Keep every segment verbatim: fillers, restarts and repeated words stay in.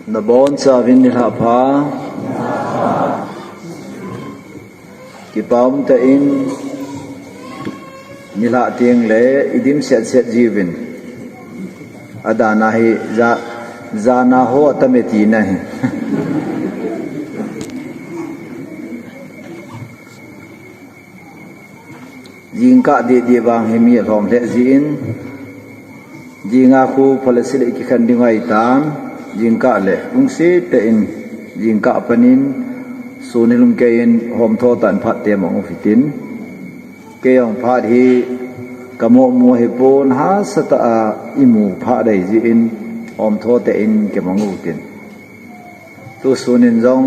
Nabonchauvin nilhah pha. Kipa umtah in nilhah teng le idim setset jiuvin. Adana hi ja, jana ho atame tina hi. Jingkah didi vang hi mi alhom lheh jin, jinga khu phalasi le kikhen ding ahitan, jingkah le lungset tah in jingkah panin, sun hilum keiyin homtho tah in phat temang u hitin. Kei jong phat hi kamoh mu ahipon, hahsa tah a imu phat dei jin, homtho tah in kemang u hitin. Tusun in jong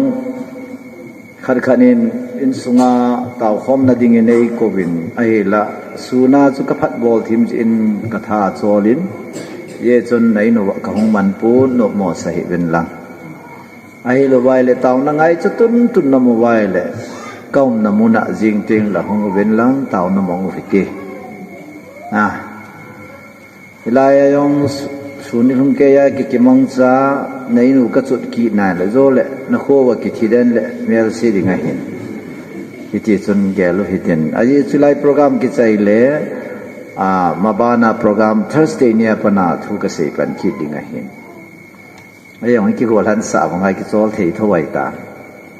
khat khat in insunga taokhomna dingin eikouvin, ahinla suna chu kaphat bol thim jin katha cholin, hijeh chun nainu a kahung manpon, nommo sa hih uvin lang. Ahilouva ahile taona ngaicha tuntun namu uva ahile, kaumna muna jing teng le hung uvin lang, taona mong u hite. Ah. Hilai a jong su-, sun nilhum keiya ki, kimangcha, nainu kachot kit nai le, jo le, nakho uva kithi den le, melse ding ahin. Hiti chun gel u hitin. Ajeh chu lai program kichai le, a, mabana program Thursday nia pat a thu kasei pan kit ding ahin. Ajeh jong kihol hansah vang a kichol thei tho ahitan.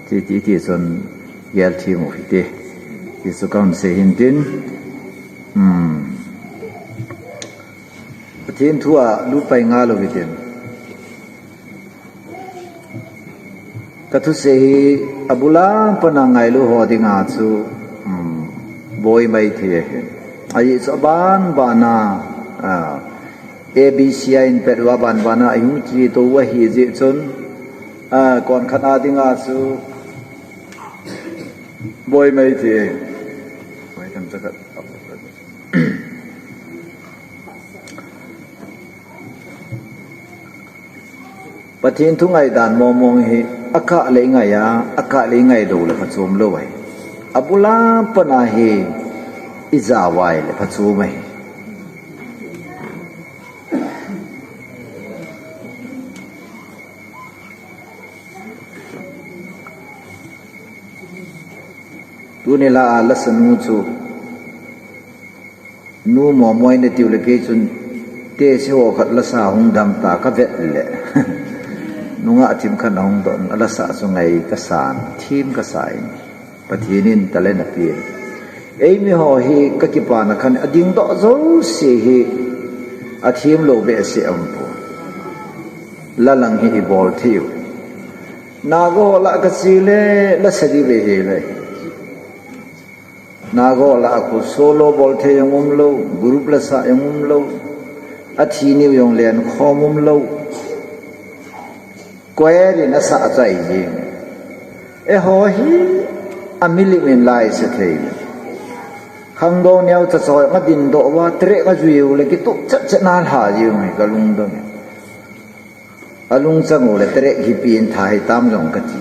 Ti, ti, ti chun gel thim u hite. Ti chu kahin sei hintin. Hmm. Pathen thu a lut pai ngal u hitin. Kathusei hi abul a pat a ngailu ho dinga chu, um, boi mai thei ahi. Ajeh chu aban ban a, a, A B C a eipet uva ban ban a ihung cheto u ahi jeh chun, a, konkhat a dinga chu boi mai thei ahi. Boi tham cha khat. Pathen thu ngaidan mong mong hi akah le ingai a, akah le ingai lou le phachom lou ahi. Abul a pat a hi ija uva ahile phachom ahi. Tuni la a lasa nu chu Nu Momoi natiu le kei chun tesi ho khat lasa hung dam ta kavet le. Nungah thim khat ahung don, alasa chu ngai kasan, thim kasa in. Pathen in talent apen. Eimi ho hi kakipana khan adingdoh jouse hi athim lou behseh aum poi. La lang hi ibol thei u. Naga ho lah kache le lasa di ve hih le. Naga ho lah a khu solo bol thei jong um lou, group lasa jong um lou, athi niu jong lenkhom um lou. Choir in asah chai jing. Eiho hi amilim in la isah thei. Khangdong neocha choi nga dindoh uva, track ajui u le kitup chet chet na lha jing hi kalungdong in. Alungchang u le track hi pen tha hitam jong kati.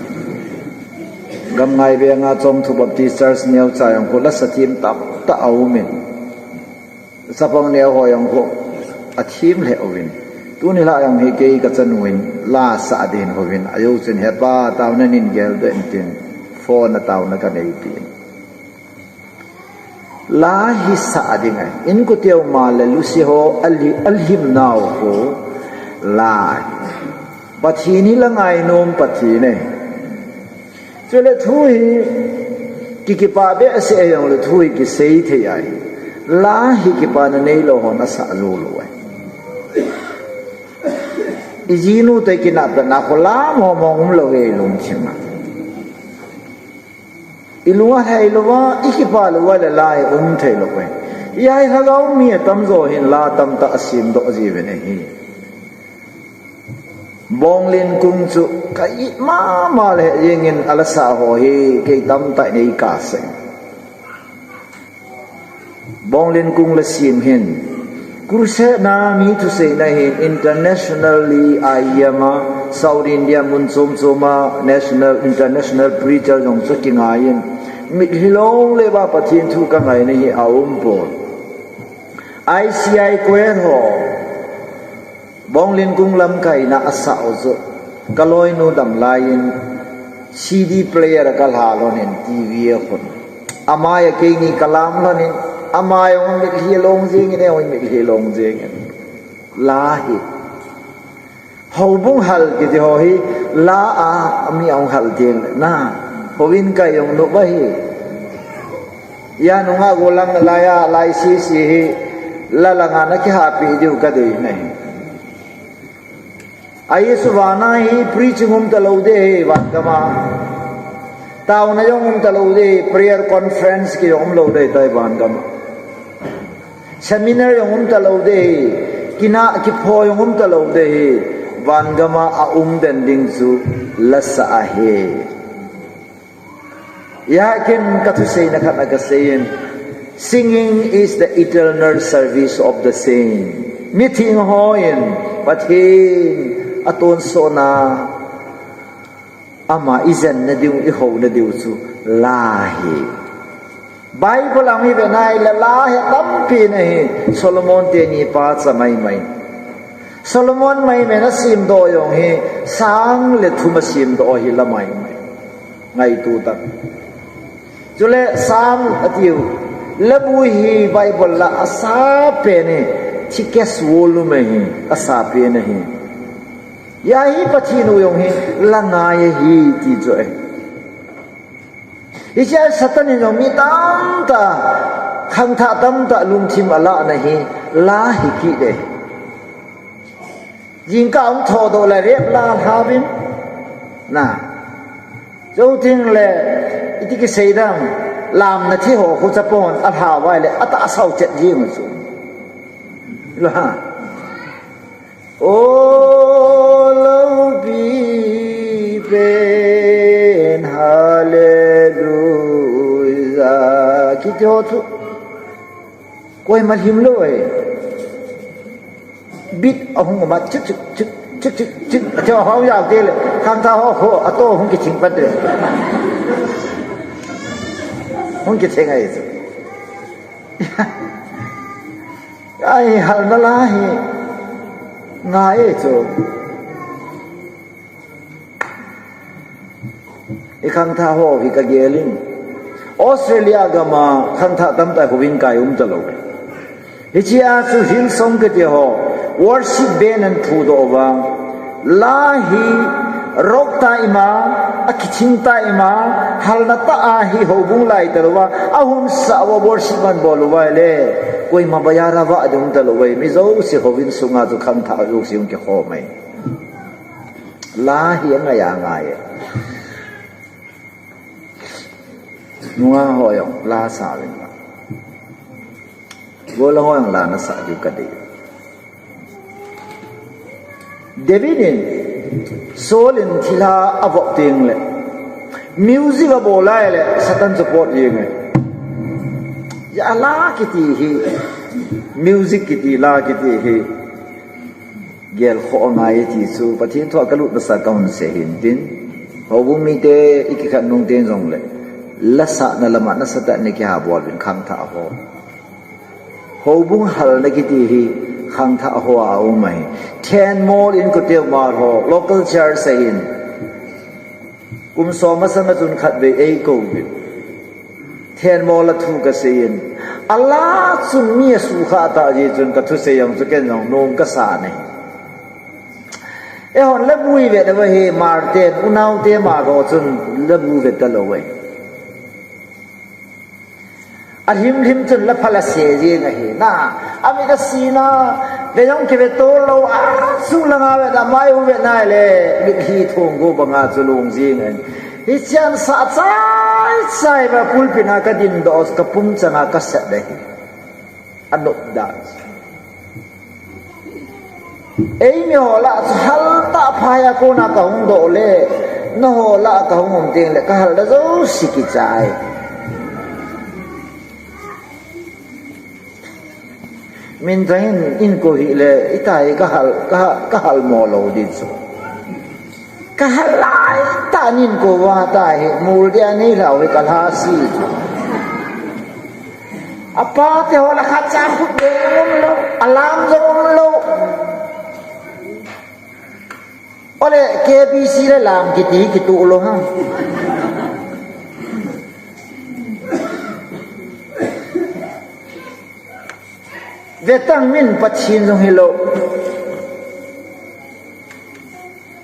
Gamngai veng a Chongthu Baptist Church neocha jong khu lasa thim tamtah aum in. Chapang neo ho jong khu athim lheh uvin. Tuni la jong hi kei kachanu in la sah ding uvin. Ajou chun hepa taona nei gel doh in tin. Phone a taona kanei pin. La hi sah ding ahi. Inkote uma le lungset ho ali, alhim nau khu la hi. Pathen hi la ngainom Pathen ahi. Chule thu hi ki, kipah behseh jong le thu hi kisei thei ahi. La hi kipana neilou hon asah jou lou ahi. Ijinu te kinah pet na khu la mong mong um lou hi lungthim a. Ilung alhai louva, ikipah louva le la hi um thei lou ahi. Hiche hi lhagao mi atamjo hin la tamtah asemdoh jiuvin ahi. Bonglin Kung chu ka it mama le jeng in alasa ho hi kei tamtah in eikasah. Bonglin Kung la sem hin. Crusade na mi thuseina hin internationally a iam a, South India mun chom chom a national, international preacher jong chu kingai in. Mitlhi long le va Pathen thu kangaina hi aum pon. I C I choir ho. Bonglin Kung lamkaina asah u chu. Kaloinu damlai in C D player kalha lhonin T V a khun. Amai a keini kalam lhonin, amai a hung mitlhi long jingin, ahung mitlhi long jingin. La hi. Houbung hal kiti ho hi, la a, mi ahung hal ding le. Na, houin kai jong nupa hi. Ia nunga golang laiya, lai sisi hi, la langa nakihapi diu kadei nahi. Ahi suvana hi preaching um talou de hi van gama. Taona jong um talou de hi, prayer conference ki jong um lou de tai van gama. Seminar jong um talou de hi, kina kipho jong um talou de hi, van gama a um den ding chu lasa ahi. Ia ken kathusei na khat na kasei in, singing is the eternal service of the saint. Mitheng hon Pathen atonsotna ama ijen na diu, ihou na diu chu la hi. Bible a hi ve nai le la hi tampi nahi, Solomon teni pa cha maimai. Solomon maimai na simdoh jong hi, sang le thum a simdoh hi la maimai. Ngaito tan. Chule Psalm atiu, la bu hi Bible la asa pen hi, thickest volume hi, asa pen hi. Ia hi Pathen u jong hi, la ngai hi ti chu e. Hichea Satan in jong mi tamtah, khangthah tamtah lungthim alah na hi, la hi kit e. Jingkah hung thodoh le rep la lhauvin. Na. Chuteng le, iti kisei dam, lamna thi ho khu chapon, alha vai le, atahsau chet jing chu. La. O loupi pen, hallelujah. Kiti ho chu. Koima lhim lou e. Beat ahung um a, chik, chik, chik. Athi ho jao te le. Khangthah ho, ho, ato hung kithing pat le. Hung kithing ahi chu. Ai, halna la hi. Ngai e chu. I khangthah ho hi kagel in. Australia gama khangthah tamtah houin kai um talou. Hichea chu Hillsong kiti ho worship band an phudoh uva. La hi rock tah ima, akithing tah ima, halna tah a hi houbung lai talouva, ahung sa uva worship an bol uva le. Koima baya ra va dum talou e, mi jouse houin sunga chu khangthah jouse hung kikhom e. La hi angai angai e. Nungah ho jong la sa uvin lang. Gollhang ho jong la nasa diu kadei. David in Saul in thilha avop teng le music abol lai le Satan chu pot jeng e. Ia la kiti hi, music kiti, la kiti hi. Gelkhoh angai ti chu, Pathen thu a kalut masa kahung sei hin tin. Houbung mite, i kikhat nung ten jongle. Lasahna lama nasatah in kiha bol uvin khangthah ho. Houbung halna kiti hi khangthah ho a um ahi. Thenmol in koteu mar ho, local church ahin. Kum som masanga chun khatvei eikou uvin. Thenmol a thu kasei in. Ala chun mi asukha tah jeh chun kathusei jong chu ken jong nom kasa ne. Eihon labu ive na va hi mar ten, unaote mar ho chun labu ive talou e. Alhim lhim chun la phal ase jeng ahi na. Amit asina, ve jong kive tolou, asuh langa ve na, mai u ve nai le, mitlhi thong go banga chu long jeng ahi. Hichea sa chai chai va pulpit a kadin doh, kapum changa kasat ahi. Anop dan. Eimi ho lah chu hal tah phai a kona kahung doh le, nangho lah kahung um teng le, kahal da jouse kichai. Min tah in, in ko hih le, itai kahal, ka, kahal mo lou ding chu. Kahal lai tah in ko va ta hi, mul dia nei lhau hi kalha si. Apa te ho la khat cha khut ding um lou, alam jong um lou. Ole K B C le lam kiti hi kituh lou ham. Vetang min Pathen jong hilou.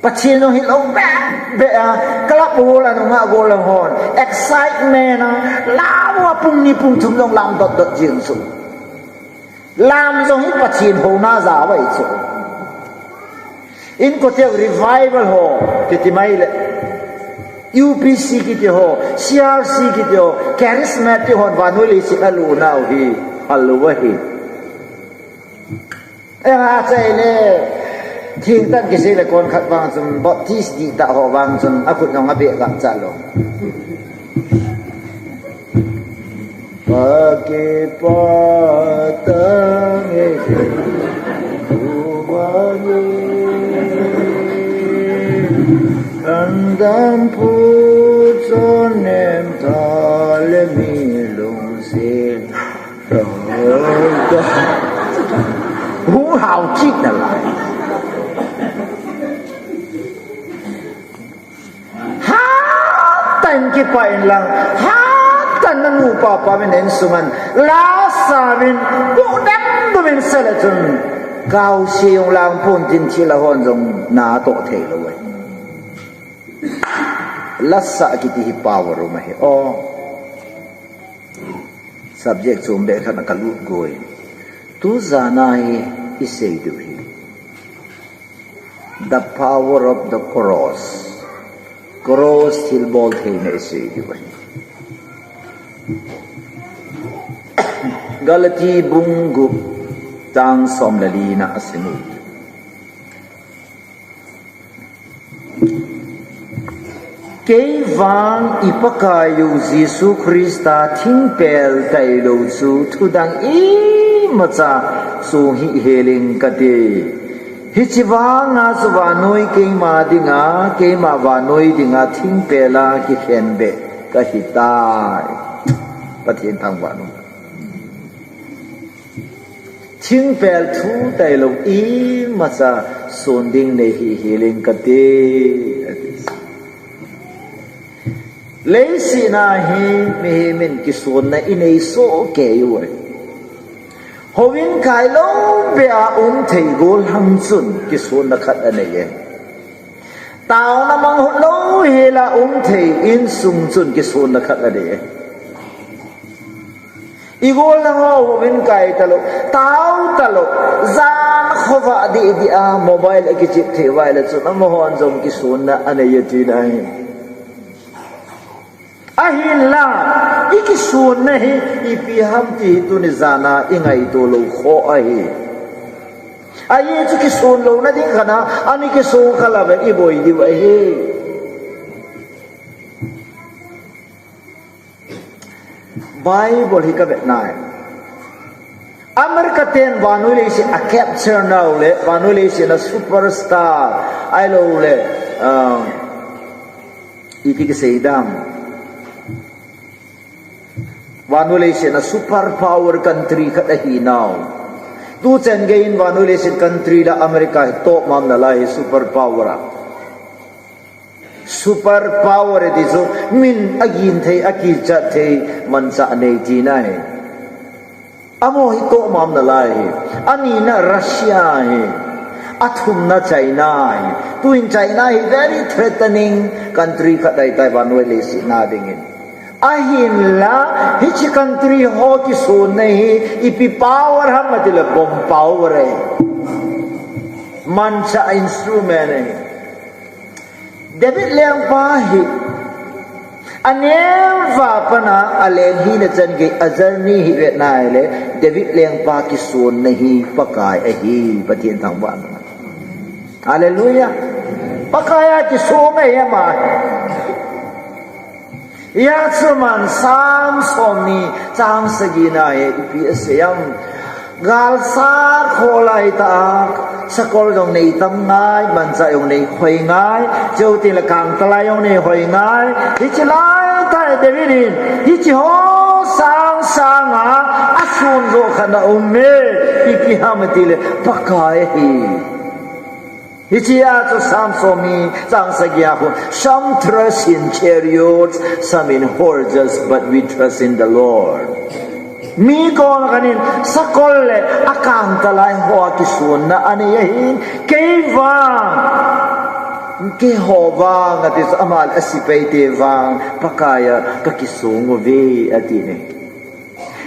Pathen jong hilou beh beh a, club hall a nunga gollhang hon excitement a, lam a pung ni pung thum jong lam dot dot jing chu. Lam jong hi Pathen houna jao ahi chu. Inkote revival ho, kiti mai le. U P C kiti ho, C R C kiti ho, charismatic hon vannoi leiset a alunau hi, alou ahi. Eha chai le, thingtan kisei le kon khat vang chun, Baptist dihtah ho vang chun, akhut jong abeh gam cha lou. Pakipatang e, Tuvani, Tandam Puchon Nem Tale Milung Sin. Hung hao kit nalai. Hatah in kipah in lang, hatah in nanu papa min insunga, lasa min, bu dang du min sele chun, kaosi jong lang pon tin thilha hon jong natoh thei lou ahi. Lasa kiti hi power um ahi. O. Subject chom beh khat a kalut goi. Tu jana hi isei diu hi. The power of the cross. Cross thilbol theina isei diu ahi. Galati bung gup chang som le li na asim u. Kei vang i Pakaiyu Jesu Christa thingpel tailou chu thudang imacha song hih hel ing kati. Hiche vanga chu vannoi keima dinga, keima vannoi dinga thingpel a kikhenbeh kahitai. Pathen thangvah in um. Thingpel thu tailou imacha son ding nei hih hel ing kati. Leiset a hi mihem in kisonna inei soh kei u ahi. Houin kai lou beh a um thei gollhang chun kisonna khat anei e. Taona manghu lou hel a um thei insung chun kisonna khat anei e. I gollhang ho houin kai talou, tao talou, jan khovah deh deh a mobile a kichep thei uva ahile chun amahon jong kisonna anei e tina ahi. Ahinla, i kisonna hi ipi ham ti hi tuni jana i ngaito lou kho ahi. Ajeh chu kison louna ding khat a, ani kison kha lou vin i boi diu ahi. Bible hi ka vet nai. America ten vannoi leiset a capture nau le, vannoi leiset a superstar, ahilou le, um, iti kisei dam. Vannoi leiset a super power country khat ahi nau. Tu chan gei in vannoi leiset country la America hi top mam nalai hi super power a. Super power ti chu min agin thei, akichat thei, manchah nei tina ahi. Amaho hi top mam nalai hi. Anina Russia hi. Athumna China hi. Tuin China hi very threatening country khat ahitai vannoi leiset a dingin. Ahinla, hiche country ho kisonna hi, ipi power ham atile bomb power ahi. Manchah instrument ahi. David lengpa hi, anem va pana aleng hina chan gei a journey hi vet nai le, David lengpa kisonna hi Pakai ahi, Pathen thangvah. Hallelujah. Pakai a kisonna hi ama. Hijeh chun Psalm somni chang sagi na hi ipi asei em. Galsat kho lai tah a, sakol jong nei tam ngai, manchah jong nei hoi ngai, chuteng le kangtalai jong nei hoi ngai. Hiche lai tah a David in, hiche ho sang sang a, asun jo khat ana um e, ipi ham atile, Pakai ahi. Hichea chu Psalm som ni chang sagi a khu, "Some trust in chariots, some in horses, but we trust in the Lord." Mi kona khat in sakol le akang talai ho a kisonna anei ahin, kei vang, keiho vang ati chu, ama le asepaite vang Pakai a kakisong uve ati ne.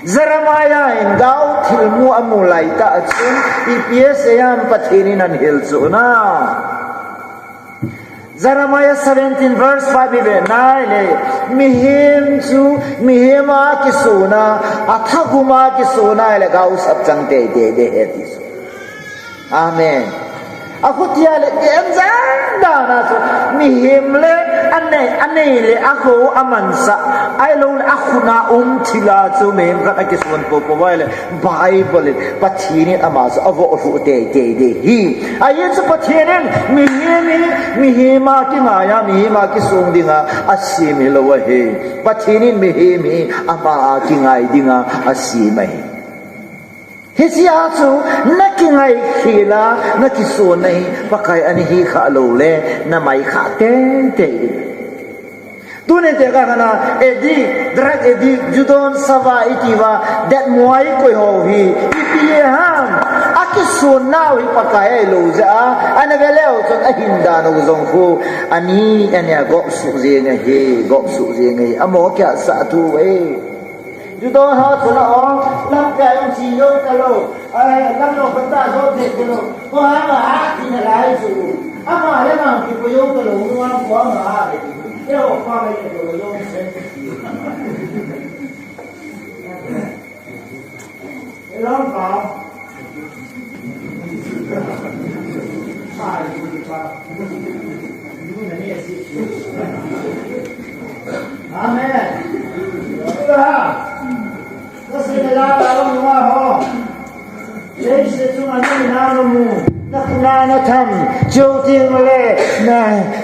Jeremiah in gao thilmu amu laitah chun, ipi asei ham, Pathen in ahin hilchon a. Jeremiah seventeen verse five i ve nai le, mihem chu, mihem a kisonna, athagum a kisonna le gao sap chang teitei ding ahi ati chu. Amen. Achuti a le, ken jang dan a chu, mihem le, anei, anei le, aho, amansah, ahilou le, akhut a um thil a chu, mihem khat akison popo uva ahile, Bible in, Pathen in ama chu, avoh lhuh teitei ding ahi. Ajeh chu Pathen in, mihem hi, mihem a kingai a, mihem a kisong dinga, asem hilou ahi. Pathen in, mihem hi, ama a kingai dinga, asem ahi. Hichea chu, nakingai khel a, nakisonna hi, Pakai ahin khah lou le, namai khah teitei ding. Tuni tekah khat a, addict, drug addict, ju don, sava iti uva, det muai koi ho hi, ipi ham, akisonnau hi Pakai ahilou jeh a, ana ve leu chun ahin dan u jong khu, ani, ani a gop suh jeng ahi, gop suh jeng ahi, amaho kiat sah thu ahi. Ju don ho chu la ong, lamkai a ong chi jou talou. Ai, lam lo kata jo te ke lo. Ko ha ma ha ti na lai chu. Ama le ma ki ko jou talou, nu am ko ma ha le. Ke o pa le ke lo jo se. Long pa. Amen. Leiset chunga na mu, na khut a na tham, chuteng le, na,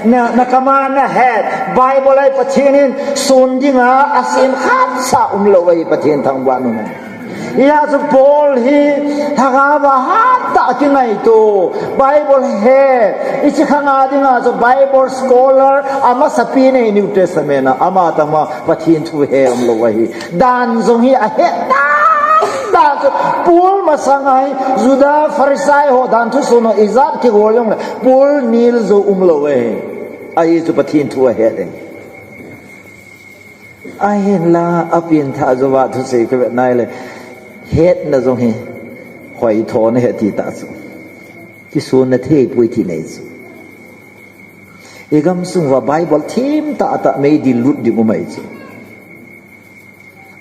na, na kam a na het, Bible a Pathen in son dinga asem khatcha umlou ahi, Pathen thangvah in um hen. Hijeh chun Paul hi lhagao a hattah a kingaito, Bible he, hiche khang a dinga chu Bible scholar amasapen ahi New Testament a, ama tama Pathen thu he umlou ahi. Dan jong hi ahet dan dan chu Paul masang ahi, Juda Pharisai ho dan thuson ho ijat kigol jongle Paul nil jou umlou ahi. Ajeh chu Pathen thu ahet ahi. Ahinla, apen thah jouva thusei kavet nai le, hetna jong hi hoithona ahi ti tah chu. Kisonna thei poi ti nei chu. I gamsung uva Bible thim tahtah meidil lut ding um ahi chu.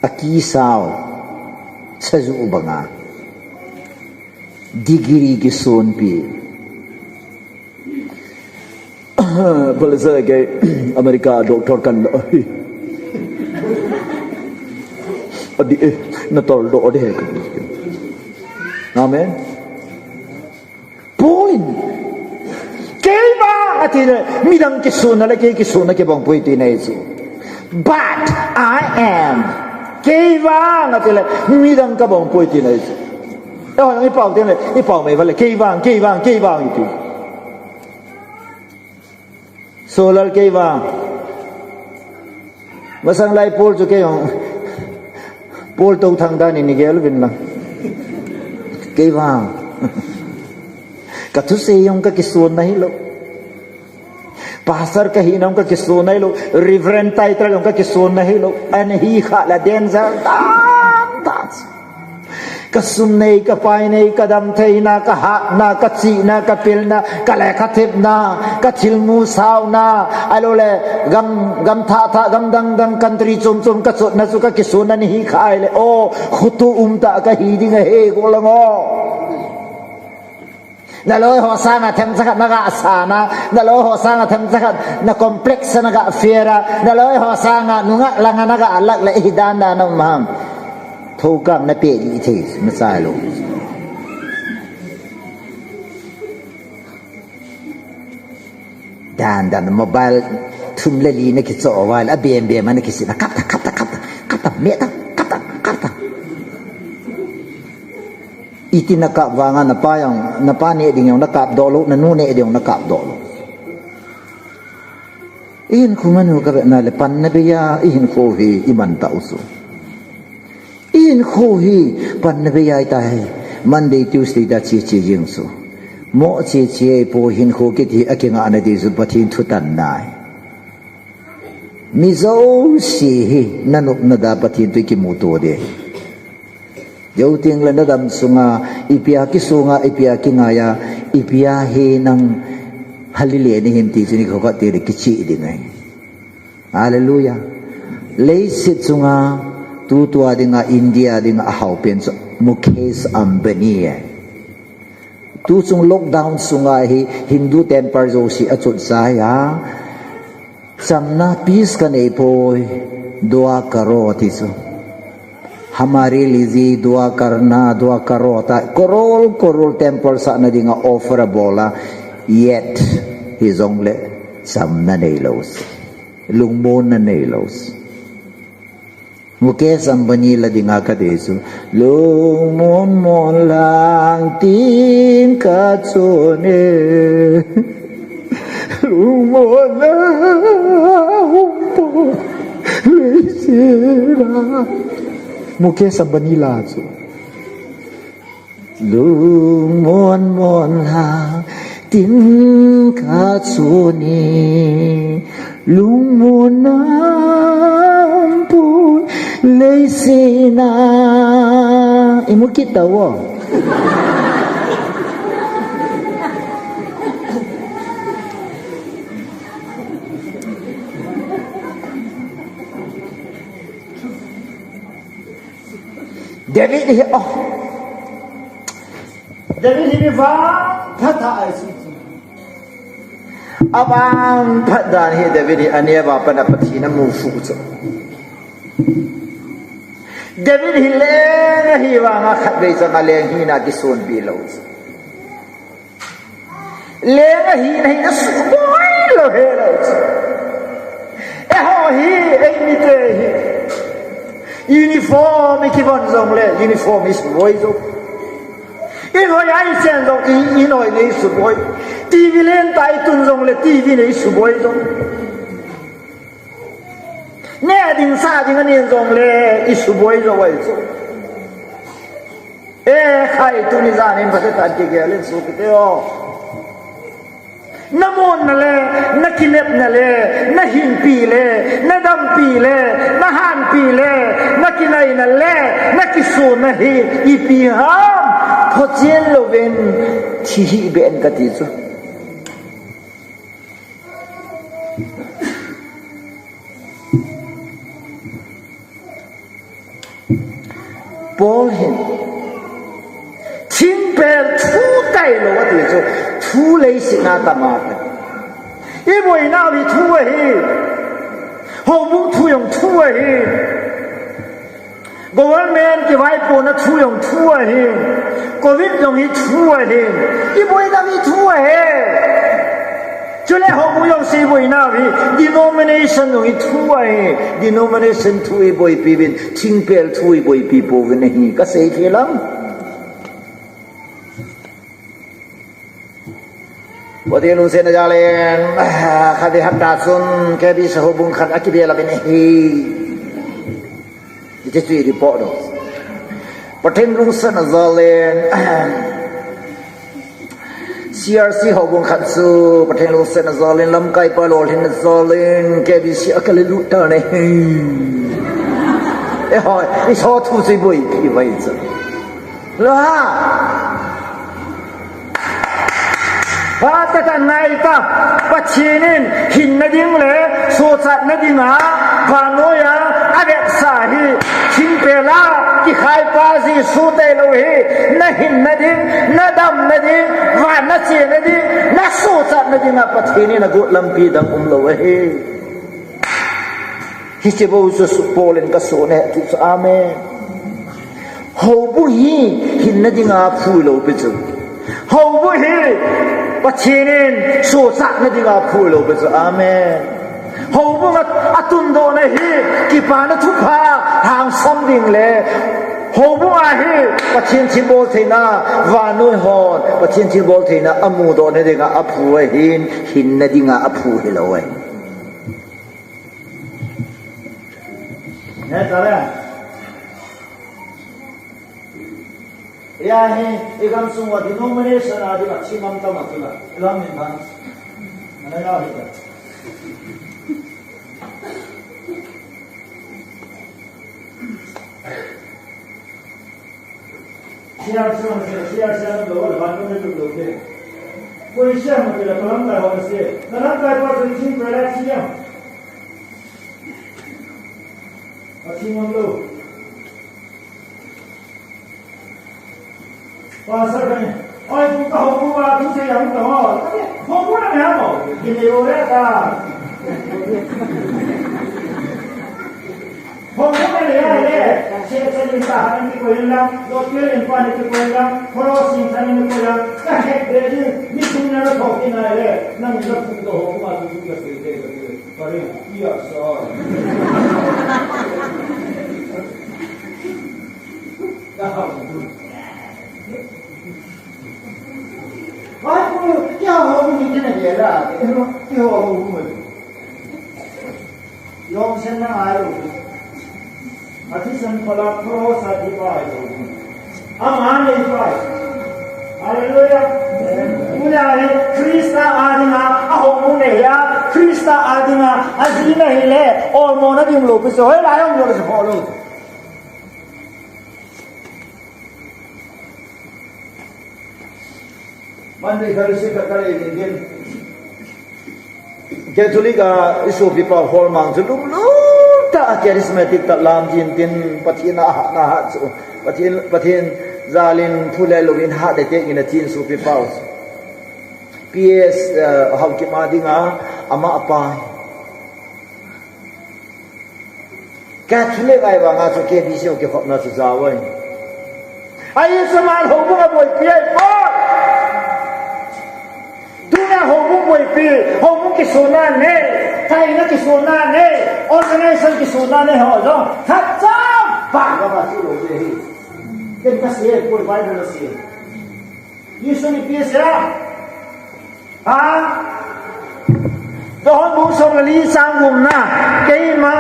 Akisau, chaju banga. Degree kisonpi. Bol sa ke America doctor kan lo. Adi, eh, na toldo de. Amen. Paul in, kei vang ati le, midang kisonna le kei kisonna kibang poi ti nei chu. But I am. Kei vang ati le, midang kabang poi ti nei chu. Eiho jong i pao teng le, i pao mai uva le, kei vang, kei vang, kei vang iti. Solal kei vang. Masang lai Paul chu kei jong. Paul tou thang dan in i gel uvin lang. Kei vang. Ka thusei jong ka kisonna hilou. Pastor ka hina jong ka kisonna hilou. Reverend title jong ka kisonna hilou. Ana hi kha la danger dan dan. Ka sum nei, ka pai nei, ka damtheina, ka hatna, ka chihna, ka pilna, ka lekha thepna, ka thilmu sauna, ahilou le gam, gam thah thah, gam dang dang, country chom chom ka chotna chu ka kisonna hi kha ahile, o, khutu um tah ka hi ding ahi, go lang o. Na loi ho sanga themcha khat na ga sana, na loi ho sanga themcha khat na complex na ga fera, na loi ho sanga nungah langa na ga lak le hi dan dan na um ham. Thokang na pe di thei, na chai lou. Dan dan mobile thum le li na kichoh uva le, abem bem a na kisin a, kap ta, kap ta, kap ta, kap ta, me ta, kap ta, kap ta. Iti nakap vanga napa jong, napa neh ding jong nakap doh lou, nanu neh ding jong nakap doh lou. Ihinkho manu kavetna le pan nabei a, ihinkho hi iman tauchu. Ihinkho hi pan nabei a itai. Monday, Tuesday ta cheche jing chu. Mo cheche poi, hinkho kiti akingah nadi chu Pathen thutanna ahi. Mi jouse hi nanop nada Pathen toh ikimuto ding. Jou tengle nadam sunga, ipia kisonga, ipia kingaiya, ipia hi nang hali le nahim ti chu nikho khat tile kicheh ding ahi. Hallelujah. Leiset chunga tutua dinga, India dinga ahaopen chu Mukesh Ambani ahi. Tuchung lockdown sunga hi Hindu temple jouse achotchai a, chamna piece kanei poi, dua karo ti chu. हमारे लिए दुआ करना, दुआ करो ta, crore crore temple sahna dinga offer abol a, yet hijongle chamna neilou chu, lungmonna neilou chu. Mukesh Ambani la dinga kadei chu, lungmon mon lang tin kachon e, lungmonna umpon leiset a. Mukesh Ambani la chu. Lungmon mon lang tin kachon e, lungmonna umpon leiset a. Imu kit tauvo. David hi, oh. David hi mi vangphat ahi chu. Avangphat dan hi David hi aneo a pat a Pathen amu fuh chu. David hi leng ahi vanga khatvei chang a leng hina kisonpi lou chu. Leng ahina hi nasuboi lou helou chu. Eiho hi, eimite hi. Uniform ikivon jongle, uniform isuboi jou. Inoi a ichen jong, i, inoi nei suboi. TV lentah itun jongle, TV nei suboi jou. Neh ding sah ding anen jongle, isuboi jou ahi chu. E khai, tuni jan hin Pathen toh kigel in sopite o. Namonna le, nakinepna le, nahinpi le, nadampi le, nahanpi le, nakinaina le, nakisonna hi ipi ham, phochen louvin thi hih beh in kati chu. Paul hin thingpel thu tailou ati chu, thu leiset a tama ahi. Iboinau hi thu ahi. Houbung thu jong thu ahi. Government kivaipona thu jong thu ahi. Covid jong hi thu ahi. Iboinau hi thu ahi. Chule houbung jouse iboinau hi denomination jong hi thu ahi. Denomination thu iboipi uvin, thingpel thu iboipi pouvin ahi. Kasei thei lam. Pathen lungsetna jal in, khatvei hapta chun K B C houbung khat akibel uvin ahi. Hiche chu i report u. Pathen lungsetna jal in, C R C houbung khat chu Pathen lungsetna jal in, lamkaipa lolhinna jal in, K B C a kile lut tan ahi. Eiho, i so thu chu iboipi uve chu. Lou ham? Phatah tah in ngai ta, Pathen in hinna ding le sochatna dinga vannoi a avetsah hi, thingpel a kikhaipa Jesu tailou hi, nahinna ding, nadamna ding, van nachena ding, nasochatna dinga Pathen in agot lampi dang umlou ahi. Hiche bou chu Paul in kaso ne ti chu, amen. Houbung hi hinna dinga phui lou pi chu. Houbung hi Pathen in sochatna dinga phui lou pi chu, amen. Houbung a, atundohna hi kipana thupha hangsam ding le Houbung a hi Pathen thilbol theina, vannoi hon Pathen thilbol theina amudoh na dinga aphu ahin, hinna dinga aphu hilou ahi. Nge tale. Eia hi, i gamsung uva denomination a dinga thim am tam a tula. Ilam min bang. Ana ya hi ta. Siam, siam, siam, siam, siam, lo, lo, lo, lo, lo, lo, lo. Koi siam, mo, lo, lo, lo, lo, lo, lo. Na lamkai pa, lo, lo, lo, lo, lo, lo. Pathen ngam lou. Pastor kani. Oi, tu ka houbung a thusei jong ta ho. Houbung na me mo. Kile o re ta. Houbung na le ya le. Se se lin ta han ni ko yin la. Lo ke lin pa ni ko yin la. Khoro sin ta ni ko yin la. Ka he de ni. Ni tu na lo to ki na le. Nang ni lo tu to houbung a tu tu ka se de. Pare, iya, sa. Ai, ko, kya ho, ni kena gela, kya ho, ho, ho. Yong sen na ayo. Ati san pala pro sa di pai. Ama nei pai. Hallelujah. Tuna hi Krista a dinga, a houbung nei a, Krista a dinga, a jina hile, olmo na ding lou, pi so, hoi la yong lou, so, lou. Monday fellowship ka kale din din. Catholic a i sopipa Holmang chu lunglutah a charismatic tah lam jin tin Pathen a hat na hat chu. Pathen, Pathen jalin phu le louvin hat le te in a chin sopipa u. P S, uh, Haokip a dinga ama apa. Catholic ahi vanga chu K B C ho kikhopna chu jao ahi. Ahi chu ama houbung aboipi ahi poi. Tuna houbung boipi, houbung kisona nei, kaina kisona nei, organization kisona nei ho jong. Khat cha pa ka ma chu lou de hi. Ken ka sei poi Bible a sei. Jesu in ipi asei a? Ha? Johan bung som le li chang gupna, keima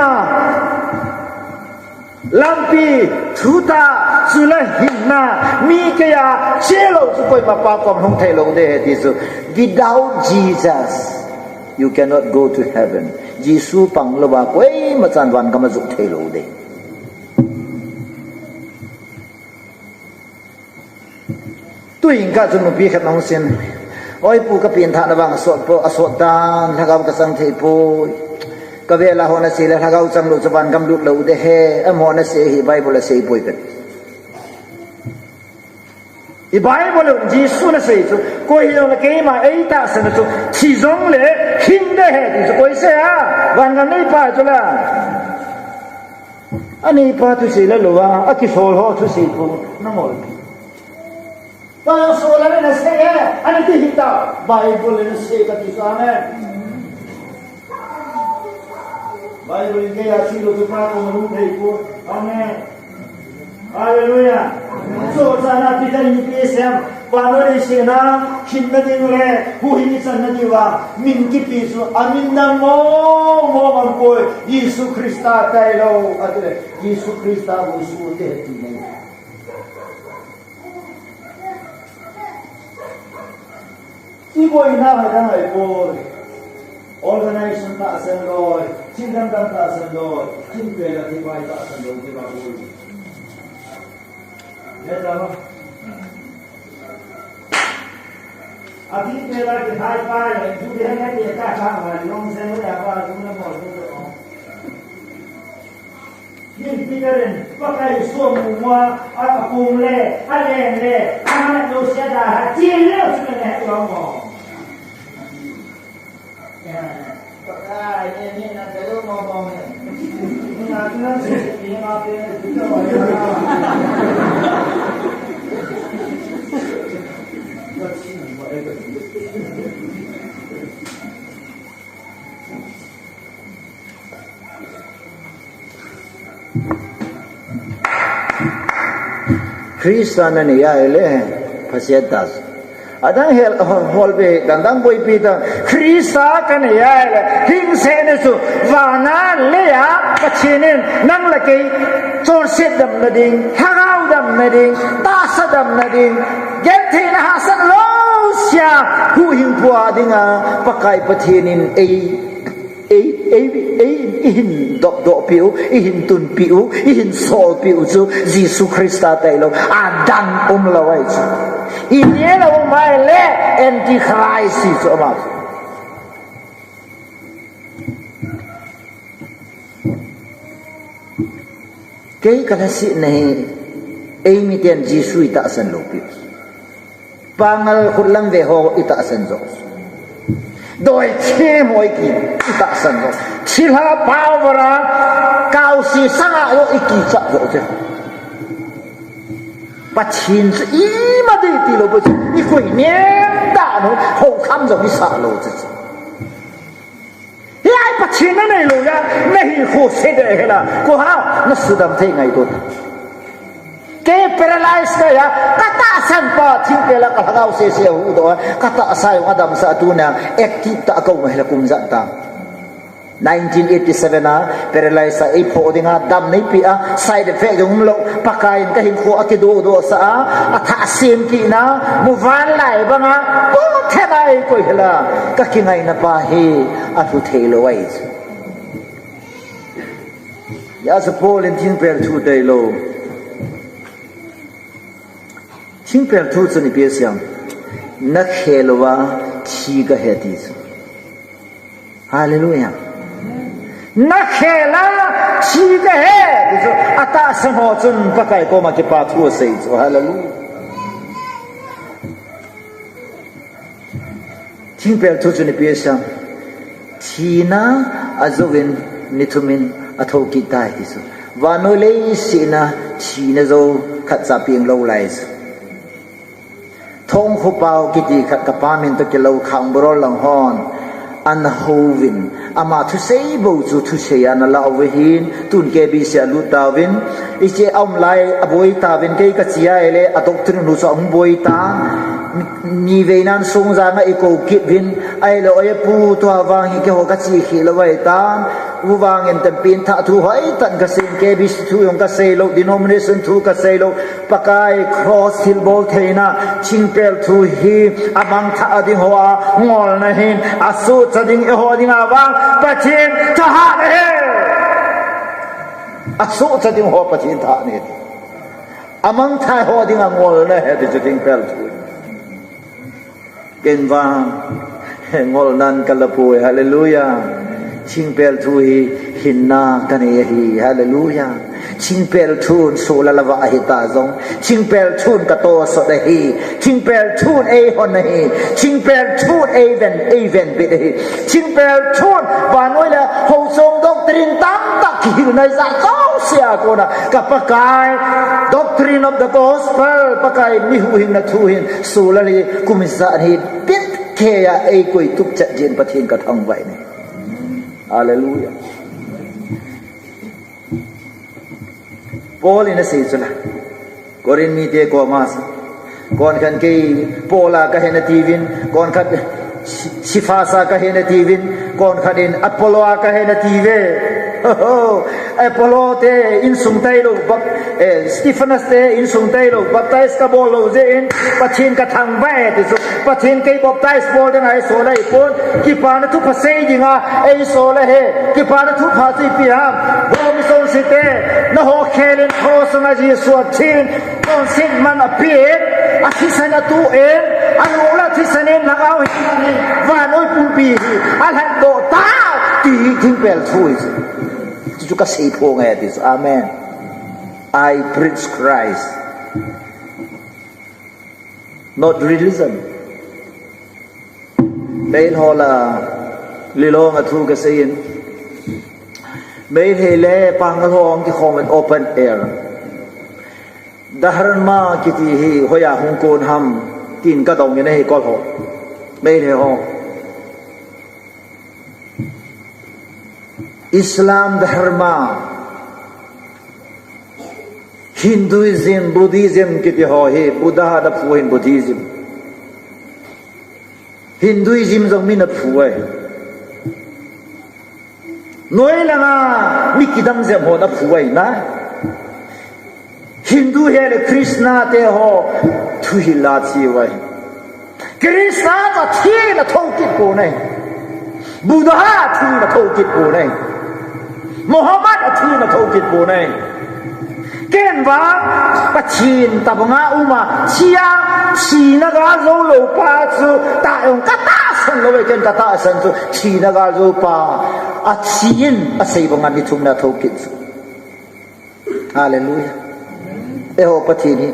lampi, thutah, chule hinna, mi keiya chelou chu koima pa kom hung thei lou de ahi ti chu. Without Jesus, you cannot go to heaven. Jesu pang louva koima chan van gam a jot thei lou de. Tuin ka chun nupi khat nahung sin. Oi pu, ka pengthahna vang asot po, asot tan, lhagao ka chang thei poi. Ka vel a hon asei le lhagao chang lou chu van gam lut lou de hi, amaho ana sei hi Bible a sei poi pen. I Bible a Jesu ana sei chu, koi hijongle keima eitahsan a chu, thi jongle hing de hi ti chu koi sei a, van gam neipa chu la. Aneipa thusei la lou a, akisol ho thusei pu, na ngol. Pa sol a na sei e, ana ti hita, Bible a na sei ka ti sa amen. Bible in keiya thi lou chu pa ko ma lung thei pu, amen. Hallelujah. So, sana Peter in ipi asei em. Vannoi leiset a, hinna ding le, huhhing ichanna diuva, min kipe chu, amin dang mong mong aum poi, Jesu Christa tailou, ati le, Jesu Christa bou sute ti nei. Iboina hoidang ahipoi. Organization tahsan loi, thil dang dang tahsan loi, thil pela thil pai tahsan loi, ti ba boi. Neta ma. Ati pela thil pai pai, tu de na de ta ka ma, long sen ya pa, tu na mo, tu na mo. Min Peter in, Pakai sua mu mu a, a kum le, a leng le, a hat lou sia da, a chin le, chu le, he lou mo. Pakai, ne, ne, na, ka lou mo mo ne. Ni na, ni na, ni na, ni na, ni na, ni na. Christa nanei ahile, phasiat ta. Adang hel, hol be, dang dang boipi ta. Christa kanei ahile, hingsetna chu, vana leiya, Pathen in, nang le kei, chonset damna ding, lhagao damna ding, tahsa damna ding, gentheina hahsat lou sia, huhhingpu a dinga, Pakai Pathen in ei, ei, ei, ei, ihin dopdoh piu, ihin tunpiu, ihin solpiu chu Jesu Christa tailou, adang umlou ahi chu. Inei lou mai le Antichrist hi chu ama chu. Kei kalhasetna hi, eimiten Jesu itahsan lou piu. Pangal khutlam ve ho itahsan jo. Doithem ho iki, itahsan jo. Thilha pao vara, kaosi sanga jo ikichat jo te. Pathen chu ima dei tilou bou chu, ikoi nem dan u, houkham jo isah lou chu. Hiai Pathen nanei lou a, nahinkho se ding hela, koiham, nasudam thei ngai to. Kei paralyze kahi a, katahsan pa, thingpel a kalhagao sese huhdoh a, katahsa jong adamsah a tuna, active tah a kaum a hila kum ijat tam. Nineteen eighty-seven a, paralyze a eiphoh dinga, damna eipeh a, side effect jong umlou, Pakai in kahinkho akidohdoh sah a, athah sem kit na, muvanlai banga, pothena eikoi hela, kakingaina pa hi, alhu theilou ahi chu. Hijeh a chu Paul in thingpel thu deilou. Thingpel thu chun ipi asei em? Nakhel uva thi kahi ati chu. Hallelujah. Nakhel a thi kahi ati chu. Atahsan ho chun Pakai koma kipa thu asei chu. Hallelujah. Thingpel thu chun ipi asei em? Thina ajouvin ni thumin athou kit tai ti chu. Vannoi leiset a thina jou khatcha peng lou lai chu. Thongkhopa kiti khat kapa min toh kilou Khangborol lang hon ana houvin, ama thusei bou chu thusei a ana lah uve hin, tun K B C a lut tauvin, hiche a um lai a boi tauvin, kei kache ahile a doctrine u chu ahung boi tan, ni, nivei nan Songjang a eikou kit uvin, ahile oi pu tua vang hi keiho kache khel lou ahi tan, huvangin tampi in thah thu hoitah in kasei, K B C thu jong kasei lou, denomination thu kasei lou, Pakai cross thilbol theina, thingpel thu hi amangthah ding hoa ngolna ahin, asuhcha ding eiho dinga vang Pathen thahatna ahi. Asuhcha ding ho Pathen thahatna ahi. Amangthah ho dinga ngolna ahi ti chu thingpel thu. Ken vang, ngolnan kala poi, hallelujah. Thingpel thu hi hinna kanei ahi, hallelujah. Thingpel thun soh le lhava ahita jong, thingpel thun katosot ahi, thingpel thun eihon ahi, thingpel thun eiven, eivenbit ahi. Thingpel thun vannoi le houchom doctrine tamtah kihilna ijat jouse a kona ka Pakai, doctrine of the gospel, Pakai mi huhhingna thu hin, soh le lhava kum ijat hi, bit keiya eikoi tup chet jin Pathen kathangvah e. Hallelujah. Paul in asei chu la. Corinth mite koma, konkhat kei Paul a kahi natiuvin, konkhat Si-, Cephas a kahi natiuvin, konkhat in Apollo a kahi natiuve. Apollo te insung tailou, bap-, eh, Stephanas te insung tailou, baptize kabol lou jeh in, Pathen kathangvah e ti chu. Pathen kei baptize bol dinga eisol ahipon, kipana thupha sei dinga eisol ahi, kipana thupha chu ipi ham, Rom missionary te, nangho khel in cross sunga Jesu athin, chonset man apen, athisan atuh in, alung le athisan in, lhagao hin, vannoi pumpi hi alhatdoh tai, ti hi thingpel thu ahi. Chuchu kasei phong e ti chu. Amen. I preach Christ. Not religion. Meilhei ho lah a, Lilong a thu kasei in. Meilhei le Pangal ho hung kikhom in open air. Dharma kiti hi hoiya hung kon ham, tin kadong in ahi kol ho. Meilhei ho. Islam Dharma. Hinduism, Buddhism kiti ho hi Buddha na phu hin Buddhism. Hinduism jong mi na phu ai. Noi langa mi kidam jep ho na phu ai na. Hindu hi le Krishna te ho thuhil a chi ai. Krishna ta thi na thokit pon ai. Buddha a thi na thokit pon ai. Muhammad a thi na thokit pon ai. Ken vang Pathen tabanga uma, thia, thina gal jou lou pa chu, ta jong ka tahsan lou ve, ken ka tahsan chu, thina gal jou pa, a thi in, a sei banga mi thum na thokit chu. Hallelujah. Eiho Pathen hi,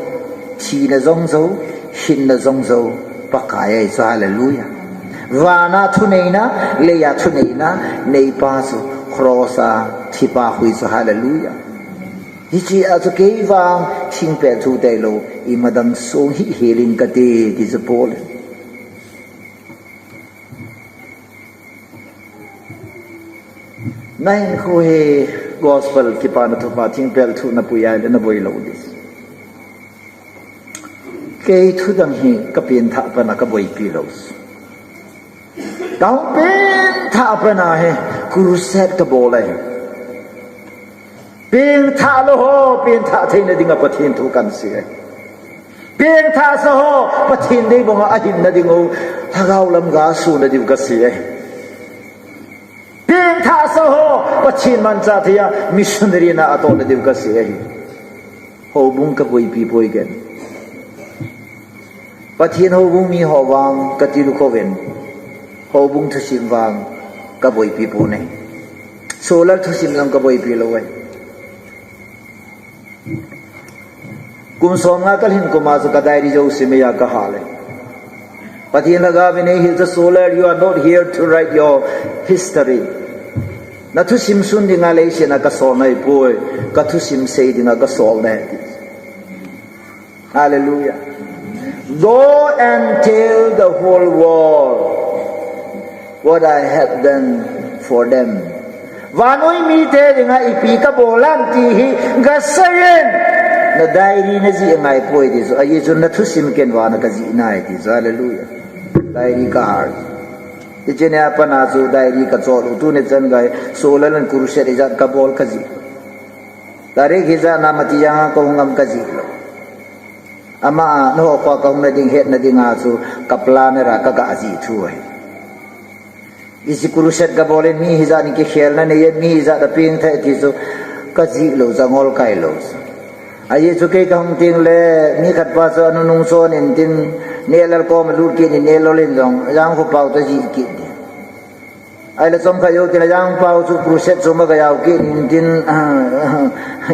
thina jong jou, hinna jong jou, Pakai ahi chu, hallelujah. Vana thuneina, leiya thuneina, neipa chu, cross a, thipa hui chu, hallelujah. Hiche a chu kei vang thingpel thu tailou, ima dang song hi healing kate, ti chu Paul. Na hinkho hi gospel kipana thupha thingpel thu na pui a le na boi lou di. Kei thu dang hi ka pengthah pana ka boipi lou. Ka hung pengthah pana hi crusade ka bol ahi. Pengthah lou ho, pengthah theina dinga Pathen thu kan sei ahi. Pengthah sa ho, Pathen deibanga ahinna ding u, lhagao lam ga suna diu ka sei ahi. Pengthah sa ho, Pathen manchah thei a missionary na atohna diu ka sei ahi. Houbung ka boipi poi ken. Pathen houbung mi ho vang ka tilkhou vin. Houbung thusim vang ka boipi pon ahi. Solar thusim jong ka boipi lou ahi. Kum som nga ka lhin kum a chu ka diary jouse meiya ka hal e. Pathen lhagao vin eihil chu Solar, you are not here to write your history. Na thusim sun dinga leiset a ka sol nai poi, ka thusim sei dinga ka sol nai ti. Hallelujah. Go and tell the whole world what I have done for them. Vannoi mite dinga ipi ka bol ham ti hi ga seiyin. Na diary na jih ngai poi ti chu. Ajeh chu na thusim ken vana ka jih nai ti chu. Hallelujah. Diary ka hal. Hiche nia pat a chu diary ka chol u, tuni chan gei Solar in crusade ijat ka bol ka jih. Tarik hijat na mati jang a ka hung am ka jih lou. Ama a, nangho kho ka hung na ding, hetna dinga chu ka plan a ka ga jih thu ahi. Hiche crusade ka bol in mi hijat in kikhelna nei e, mi hijat a pengthah e ti chu ka jih lou, jangol kai lou. Ajeh chu kei ka hung teng le, mi khat pa chu anunung chon in tin, Nehlal kom a lut kit in, Nehlal in jong, Jangkhopao toh jih kit in. Ahile chomkhat jou tin le Jangpao chu crusade chu ma ga jao kit in tin,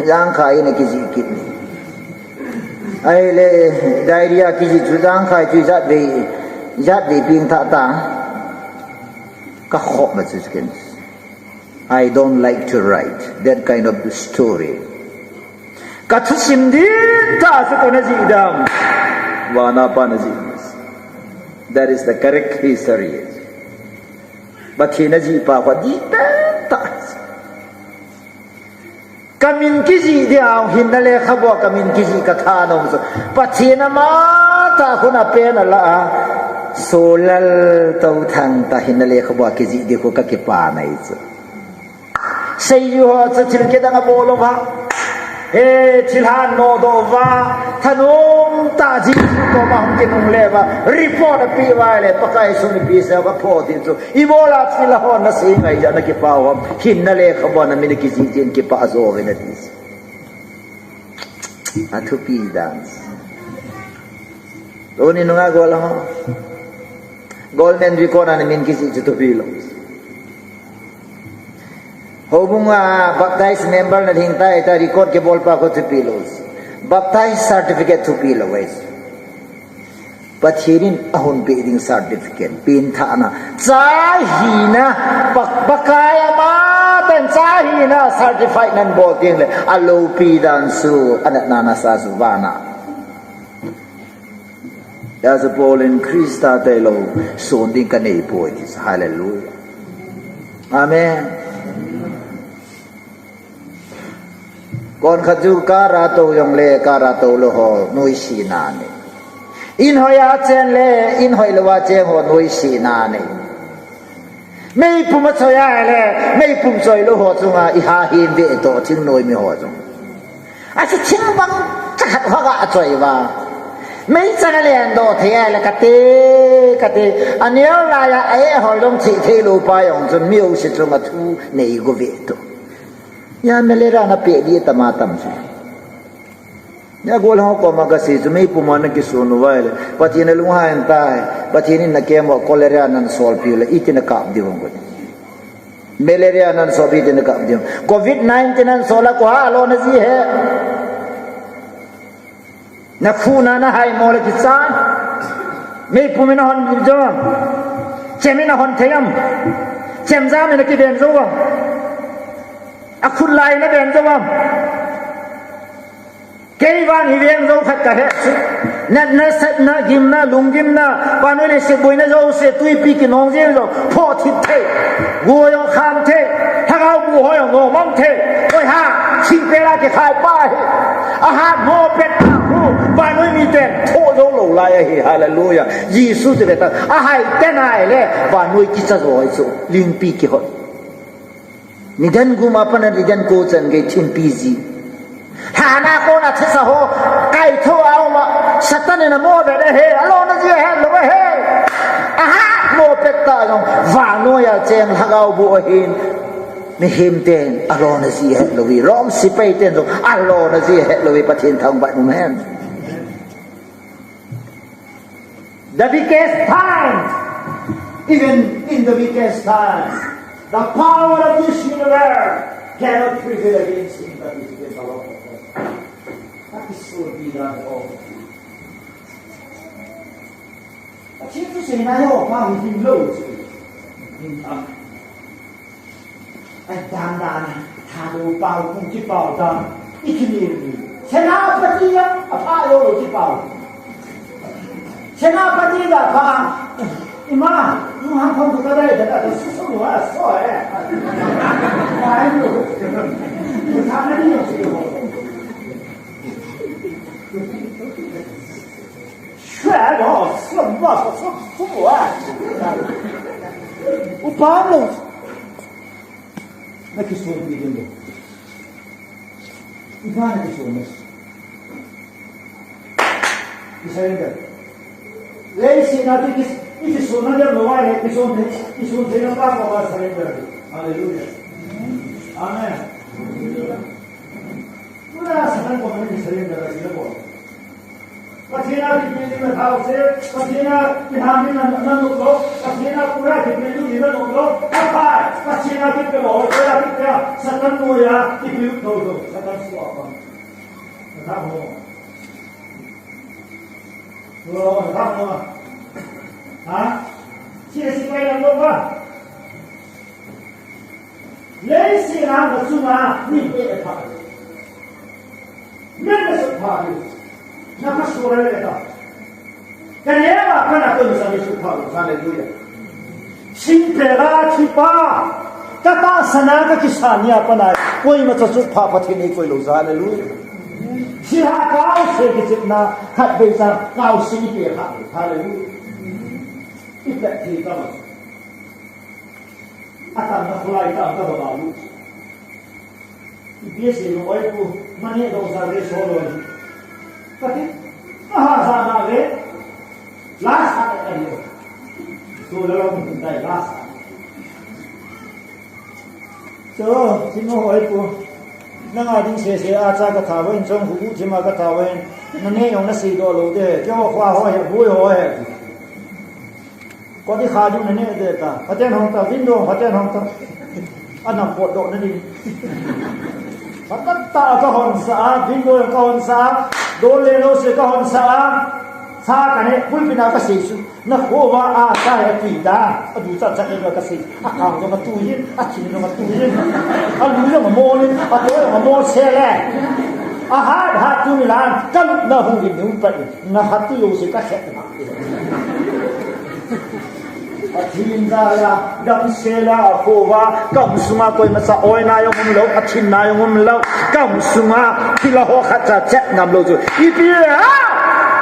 Jangkhai in a kijih kit in. Ahile diary a kijih chu Jangkhai chu ijat vei, ijat vei pengthah ta. Ka khop ma chu ken. I don't like to write that kind of story. Ka thusim dihtah chu koi na jih dam. Vana pa na jih. That is the correct history. Pathen a jih pa kho dihtah. Ka min kijih dia hinna lekhabua ka min kijih ka thanom chu. Pathen a matah khun a pen a la a. Solal Touthang tah hinna lekhabua kijih di khu ka kipah nai chu. Seiju ho chu thil kidang a bol uva. He, thil han nodoh uva. Thanom tah Jesu koma hung kinungle uva. Report a peh uva le, Pakai sum ipi sel uva pho tin chu. Ibola thil a hon na sei ngai ja na kipah uva. Hinna lekhabua na min kijih jin kipah jo uve na ti. A thupi dan. Tuni nunga gol ho. Golden record a na min kijih chu thupi lou. Houbung a baptize member na ding tai ta record kibol pa kho thupi lou. Baptize certificate thupi lou e. Pathen in ahung pe ding certificate, pengthahna. Cha hina, pa, Pakai a matah in cha hina certified nan bol teng le, a loupi dan chu, a natna nasa chu vana. Hijeh chun Paul in Christa tailou, son ding ka nei poi ti chu. Hallelujah. Amen. Konkhat chu car a tou jongle, car a tou lou ho noise na nei. In hoi a chen le, in hoi lou a cheng ho noise na nei. Meipum a choi a le, meipum choi lou ho chunga i ha hin ve to, thingnoi mi ho chung. A si thing bang chakhat ho ga a choi va. Meichang a len doh thei a le kate, kate. A neo lai a, a e hol dong thei thei lou pa jong chun mi o si chunga thu nei go ve to. Ya malaria na pe di tama tam si. Ya gol ho koma ka si chu meipum a na kisun u vai le. Pathen a lunghang tai. Pathen in na kemo cholera nan solpi le iti na kap di vong ko. Malaria nan solpi iti na kap di vong. Covid nineteen nan sola ko ha lo na ji he. Na khu na na hai mo le kichai. Meipum in a hon jo am. Chem in a hon thei am. Chem jam in a kiven jo am. A khut lai in a ven jo am. Kei vang hi veng jo khat ka he si. Natna, satna, gimna, lunggimna, vannoi leiset boina jouse, twipi kinong jeng jo, phoh thip thei, go jong kham thei, lhagao bu ho jong nomang thei. Oi ha, thingpel a kikhai pa hi. A hat mo pet a hu, vannoi miten thoh jou lou lai ahi, hallelujah. Jesu ti ve ta, a hai te nai le, vannoi kicha jo ahi chu, lingpi kihot. Nidan gup a pat a nidan ko chan gei thimpi ji. Lhan a kona thisa ho, kaitho a um a, Satan in a mo ve de he, a lona ji a het lou ve he. A hat mo pet ta jong, vannoi a cheng lhagao bu ahin. Mihem ten, a lona ji a het lou ve, Rom sepai ten jong, a lona ji a het lou ve, Pathen thangvah in um hen. The weakest time, even in the weakest time, the power of this universe cannot prevail against him that is in the Lord. That is so big and all. But you to say, now, how is in low? Ai dan dan, tha lo pau, kung kipau dan, i kini ni. Senapati a, a pha lo lo kipau. Senapati ga pha, ima, yung hang kong tu ka dai, da da su su lo a so eh. Ai lo. Tha na ni lo su lo. Shwe lo, su lo, su su lo a. Upa lo. Na kisonpi ding lo. Ipa na kisonpi. I surrender. Leiset a ti kis, i kisonpi ding lo, i kisonpi, kisonpi na pa ko surrender. Hallelujah. Amen. Pura Satan ko mani surrender la sila ko. Pathen a kipeh ding na thao se, Pathen a kiham ding na, na nop lou, Pathen a pura kipeh ding na nop lou, aphai, Pathen a kipeh lou, Pathen a kipeh, Satan noiya, kipeh lou lou, Satan suh a pang. Na thao mo. Lo, na thao mo. Ha? Si, si pai na mo ba? Leiset a na chunga mi pe e pha. Men na sut pha ni. Na ka sura le ta. Ka ne ba ka na ko sa ni sut pha. Hallelujah. Sing pe ga thi pa. Ka ta sana ka kisa ni a pa na. Koima cha sut pha Pathen nei koi lou. Hallelujah. Si ha kau se ki chit na. Khat be sa kau si ni pe pha. Hallelujah. I pe thi ka ma. A tam na khulai tam ka ba ba lu. I pe se no oi ku, mane do sa re so lo. Ka ti, ka ha sa na re. La sa ka ni. So lo lo ku dai la sa. So, si no oi ku. Na nga ding se se a cha ka tha wen chong hu hu chi ma ka tha wen. Na ne yong na si do lo de. Kyo khwa ho he, bu ho he. Koi kha ding na ne de ta. Pathen hong ta, window Pathen hong ta. Anam pot doh na ding. Pathen ta ka hon sa, window ka hon sa, do le lo se ka hon sa. Sa ka ne, pulpit a ka sei su. Na ko wa a sa he tui da. A du cha cha ne ka sei. A ka do ma tu yin, a chin do ma tu yin. A lu do ma mo yin, a to ma mo se le. A ha ha tu mi lan, ka na hu yin nu pa yin. Na ha tu yo se ka se. Pathen jal a, damsel a, akhoh uva, gam sunga koima cha oina jong umlou, athinna jong umlou, gam sunga thilha ho khatcha chet ngamlou chu. Ipi a?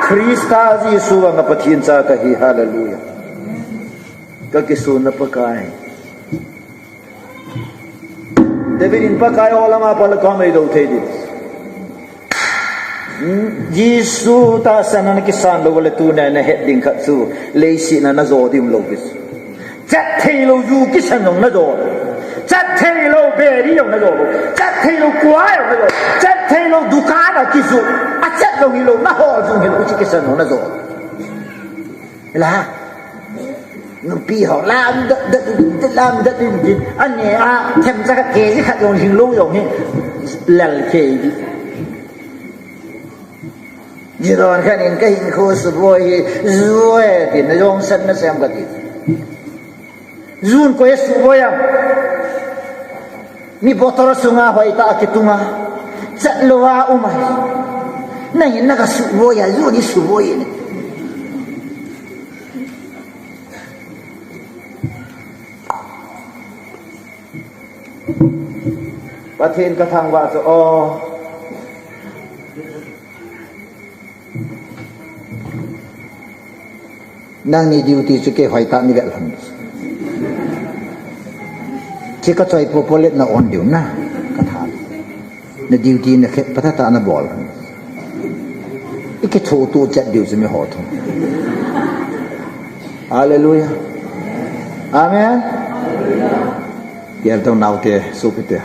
Christa Jesu vanga Pathen cha kahi, hallelujah. Kakisuna Pakai. David in Pakai ho lama pal a kamei dou thei ding. Hmm, Jesu tahsan a nakisan lou le tunia nahet ding khat chu leiset a najo ding umlou kit. Chet theilou ju kisan jong najo lou. Chet theilou beri jong najo lou. Chet theilou kua jong najo lou. Chet theilou dukan a kiju. Achet lou hilou, nahol jong hilou, chu kisan jong najo lou. Ila. Nupi ho lamdet det in, lamdet in tin. Ane a, themcha khat kg khat jong hinglou jong hi. Lel kei di. Jidon khat in kahinkho suboi hi, ju e tin, najong san nasem kati. Jun koi suboi a. Mi bottle sunga hoitah a kitunga. Chat lou a um a. Nangin nakasuboi a, jun isuboi ne. Pathen kathangvah chu, o. Nangni duty chu kei hoitah in vet lhon. Chu kachoi popo le na on diu na. Katha. Na duty na khe, patah tah a nabol lhon. Ikithoto chet diu chu miho thu. Hallelujah. Amen. Tel tong naote, sopite.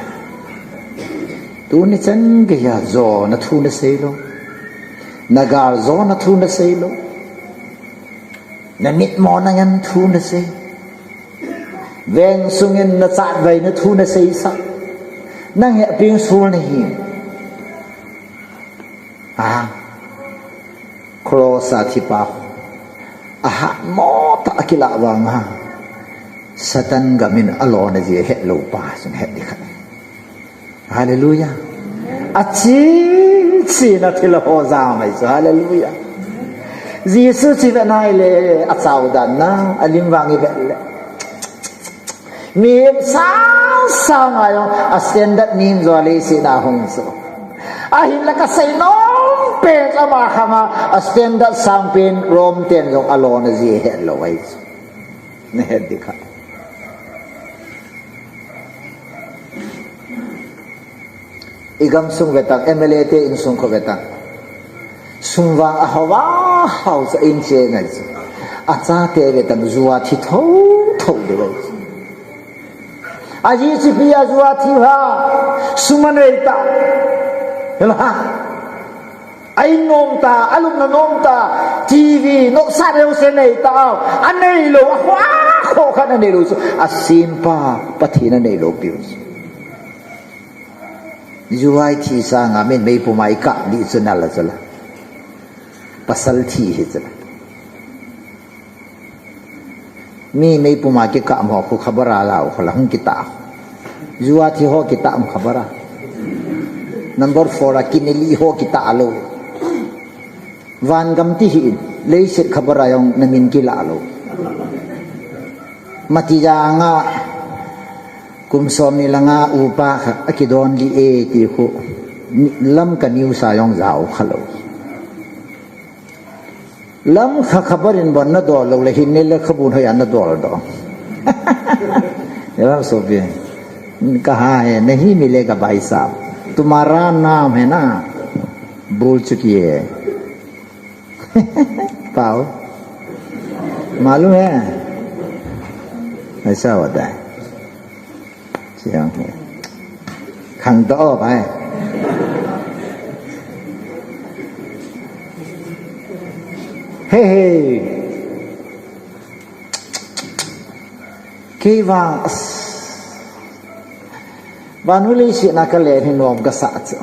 Tuni chan geiya jona thu nasei lou. Nagal jona thu nasei lou. Namitmo nangan thu nasei. Veng sungin nachatvaina thu naseisah. Nang heping sul nahi. A, cross a thipa. Ahatmo tah a kilah vanga. Satan gamin alona jeh hetlou pa chun het ding khat. Hallelujah. Achi, chi na thilha ho jam ahi chu. Hallelujah. Jesu chi ve nai le, achau dan na, alim vang ive le. Mi sang sang a jong, a standard nim jo le si na hung chu. Ahinla kasei nom pen chu ama khanga, a standard sang pen Rome ten jong alona jeh hetlou ahi chu. Nahet ding khat. Igam sung vetang, M L A te insung kho vetang. Sum vang ahao a, hao cha in che ngai chu. Achate vetang jua thi tho tho de chu. Aji chipi a jua thi ha, sum anei ta. Hela ha. A in nom ta, alupna nom ta, T V, nopsah jouse nei ta, anei lou, akhoh, akhoh khat anei lou chu, asempa, Pathen anei lou piu chu. Jua ithi sanga min meipum a ikap ding chu nal a chu la. Pasal thi hi chu la. Mi meipum a kikah mo khu khabar a jao khu la hung kitah. Jua thi ho kitah mo khabar a. Number four a kineli ho kitah lou. Van gam ti hi in, leiset khabar a jong namin kilah lou. Mati janga kum som ni langa upa kha akidon li e ti khu ni, Lamka news a jong jao kha lou. Lamkha khabar in bon nadol lou le hin ni le khabun hoiya nadol do. Elam sopi. Kaha hai, nahi mile ka bhai sahab. Tumhara naam hai na? Bhul chuki hai. Pao. Malum hai? Aisa hota hai. Siang hai. Khang to bhai. Hey, hey. Kei vang, as. Vannoi leiset a kalen hi nom kasah chu.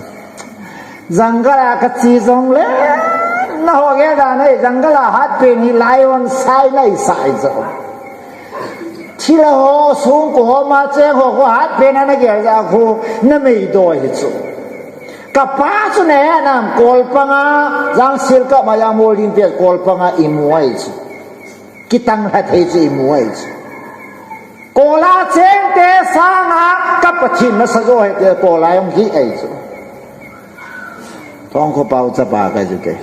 Jungle a kache jongle, naho gel dan ahi, jungle a hatpen hi lion sai nahi sai chu. Thilha ho, songko ho, macheng ho, ho hatpen a nagel jeh a khu, namei doi hi chu. Kapa chu ne, nam kolpanga, jangsil kah ma jang molding pe kolpanga imu ahi chu. Kitang lha thei chu imu ahi chu. Kola cheng te sanga ka Pathen nasa jo ahi ti kola jong hi ahi chu. Thongkhopa u chapa kahi chu kei.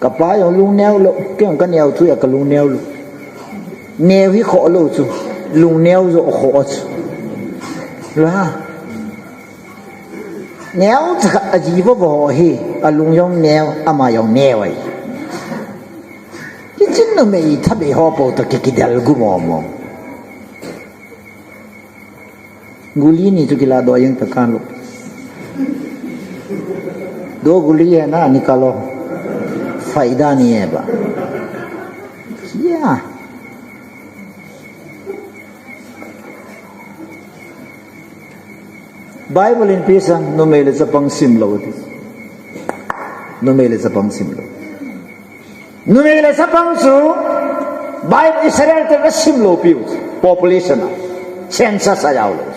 Kapa jong lungneo lou, kei jong kaneo thu a kalungneo lou. Neo hi khoh lou chu, lungneo jo khoh chu. La. Neo chu aji vo vo hi, alung jong neo, ama jong neo ahi. Kichin numei thabei ho po to ki kidel gu mo mo. Guli ni chu kila do jeng ta kan lo. Do guli hai na nikalo. Faida nahi hai ba. Kya? Bible in ipi asei em, numei le chapang simlou ti. Numei le chapang simlou. Numei le chapang chu Bible Israel te asimlou piu. Population a. Census a jaolou.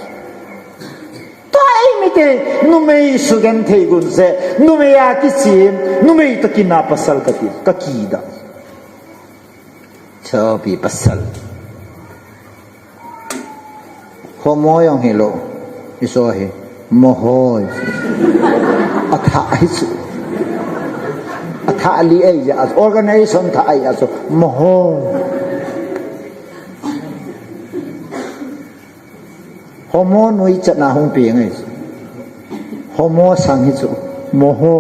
Tua eimi te numei sugenthei gun se, numei a kichem, numei toh kina pasal kati, kakida. Chopi pasal. Homo jong hilou. Iso hi. Moho. Atha hi chu. Atha li ai ja. Organization tha ai ja chu. Moho. Homo nuichatna hung pi ngai chu. Homo sang hi chu. Moho.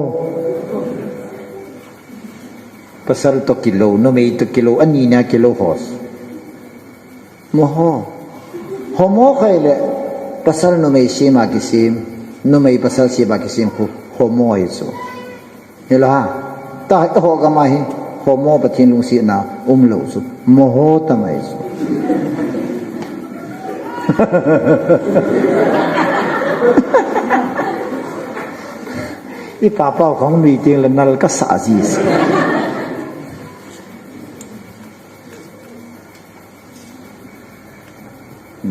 Pasal toh kilou, numei toh kilou, anina kilou hos. Moho. Homo khai le, pasal numei sema kisem, numei pasal sema kisem khu, homo hi chu. Hilo ha. Tahi ho gam a hi, homo Pathen lungsetna umlou chu. Moho tamai chu. I papa khong mi ting le nal kasa ji si.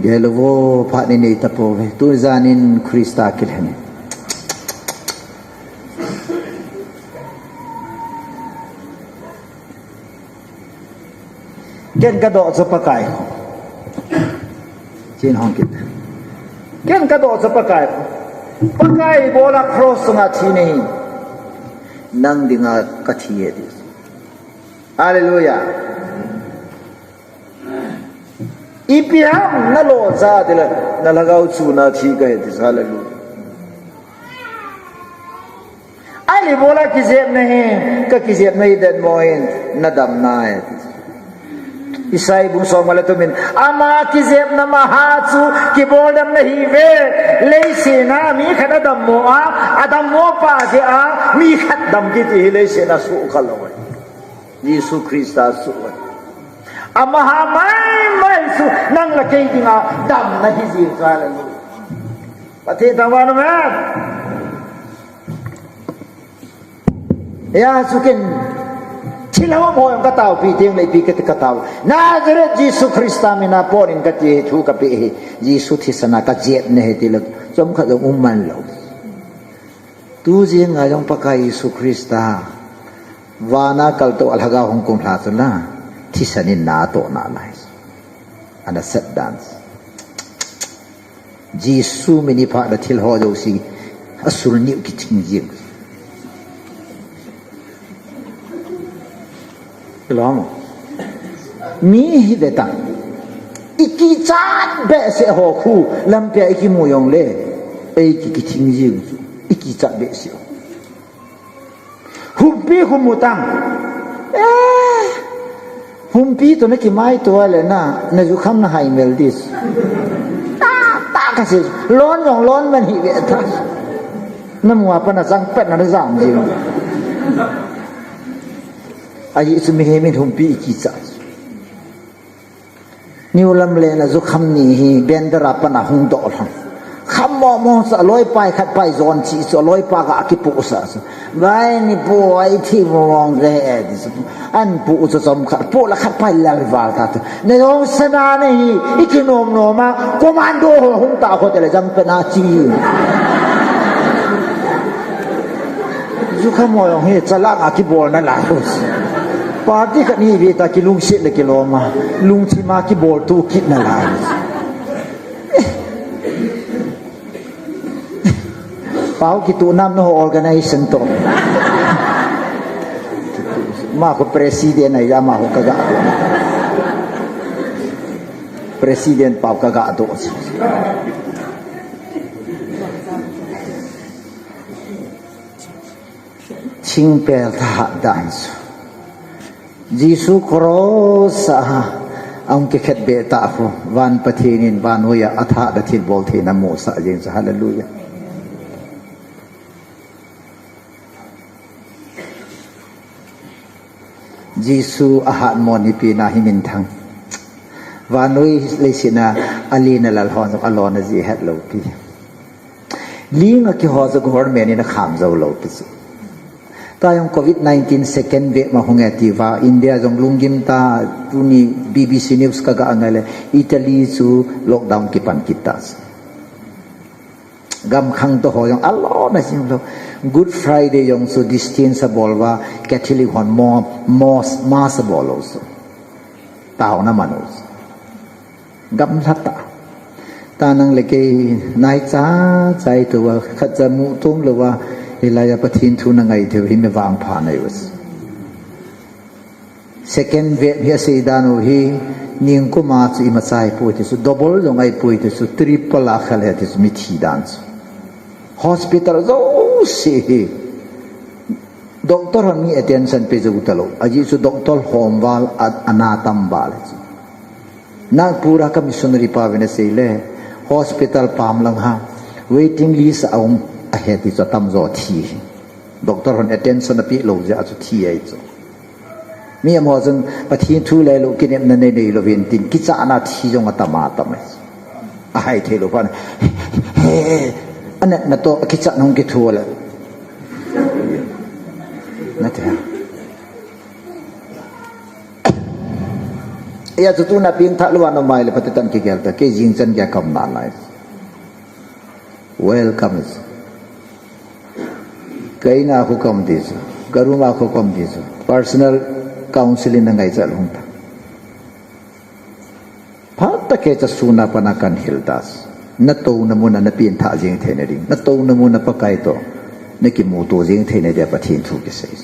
Gel vo phat ni nei tapouve. Tujan in Christa kilhen. Ken kadoh chu Pakai. Chin hong kit. Ken kadoh chu Pakai. Pakai bola cross sunga thi nei. Nang dinga kathi e ti. Hallelujah. Ipi ham nalo cha tile, na lhagao chu na thi kahi ti, hallelujah. Ahile ibola kijepna hi, ka kijepna hi den mo in, na damna ahi ti. Isai bung som le thum in, ama kijepna maha chu, kibol damna ahiuve, leiset a mi khat adam mo a, adam mo pa jeh a, mi khat dam kiti hi leiset a sukha lou ahi. Jesu Christa chu. Amaha maimai chu nang le kei dinga damna hi jing chu, hallelujah. Pathen thangvah in, amen. Hijeh chun ken thilha ho jong ka taopi teng le ipi kati ka tao. Nazareth Jesu Christa mina pon in kati thu kapeh hi. Jesu thisan a kajepna ahi tile chomkhat jong um man lou. Tu jing a jong Pakai Jesu Christa, vana kaltou a lhagao hung kumlha chu na, thisan in natoh nalai. Ana sat dan. Jesu min i phat le thil ho jouse, asul niu kiching jing. Kilom. Mi hi ve tang. I kichat behseh ho khu, lampia i kimu jongle. Ei ki kithing jing chu. I kichat behseh. Humpi khu mu tang. Eh. Humpi toh na kimaito le na, na jukham na haimel dis. Ta, ta ka se. Lon jong lon man hi ve ta. Na mu a pat na jang pet na jam jing. Ahi chu mihem in humpi i kicha. Niu lam le na jukham ni hi bender a pat na hung doh lhon. Kham mo mo sa loi pai khat pai jon chi chu loi pa ga kipu sa chu. Vai ni pu ai thi mo mong le e ti chu. An pu chu chomkhat pu la khat pai lal val ta chu. Na jong sana na hi i kinom nom a commando ho hung ta kho te le jang pe na chi. Jukham mo jong hi chala ga kibol na la. Party khat ni ve ta kilungset le kilom a, lungthim a kibol tu kit nalai. Pau kitu nam no organization to. Ma ko president ai, ama ko kaga. President pau kaga to. Thingpel thahat dan chu. Jesu cross a ahung kikhetbeh tah khu, van Pathen in vannoi a athahat a thilbol theina amusah jing chu. Hallelujah. Jesu ahatmo nipi na hi minthang. Vannoi leiset a alen a lal hon jong alona jeh hetlou pi. Ling a kiho chu government in akham jou lou pi chu. Tua jong covid nineteen second wave ma hung e tia, India jong lunggim ta, tuni B B C News kaga ngai le, Italy chu lockdown kipan kit ta chu. Gamkhang to ho jong alona jing lou. Good Friday jong chu distance abol uva, Catholic hon mo-, mos-, mass abol u chu. Taona man u chu. Gamla tah. Tua nang le kei naicha chai tou a, khatcha mu tum lou a, hilai a Pathen thu na ngai thei u hi mi vangpha nei u chu. Second wave hi asei dan u hi, ningkum a chu ima chai poi ti chu, double jong ahi poi ti chu, triple a kha le ti chu, mithi dan chu. Hospital jouse hi, doctor hon mi attention pe jou talou. Ajeh chu doctor hom val a, ana tam val chu. Nagpur a ka missionary pa vin asei le, hospital pam lang a, waiting list a um ahi ti chu, atamjo thi hi. Doctor hon attention ape lou jeh a chu thi ahi chu. Mi amaho chun Pathen thu le lou kinepna nei nei louvin tin, kichahna thi jong atam atam e. Ahai thei lou phat. He, anepna toh kichat hung kithu le. Na te. Hia chu tuna pengtha lou a na mai le Pathen tan kigel ta, kei jing chan gei a ka um nalai. Welcome. Ka in a khu ka um ti chu, ka room a khu ka um ti chu, personal counseling na ngaichat hung ta. Phat tah kei cha sun a pat a kan hil ta. Na touna mun a na pengtha jing theina ding, na touna mun a Pakai toh na kimuto jing theina dia Pathen thu kisei.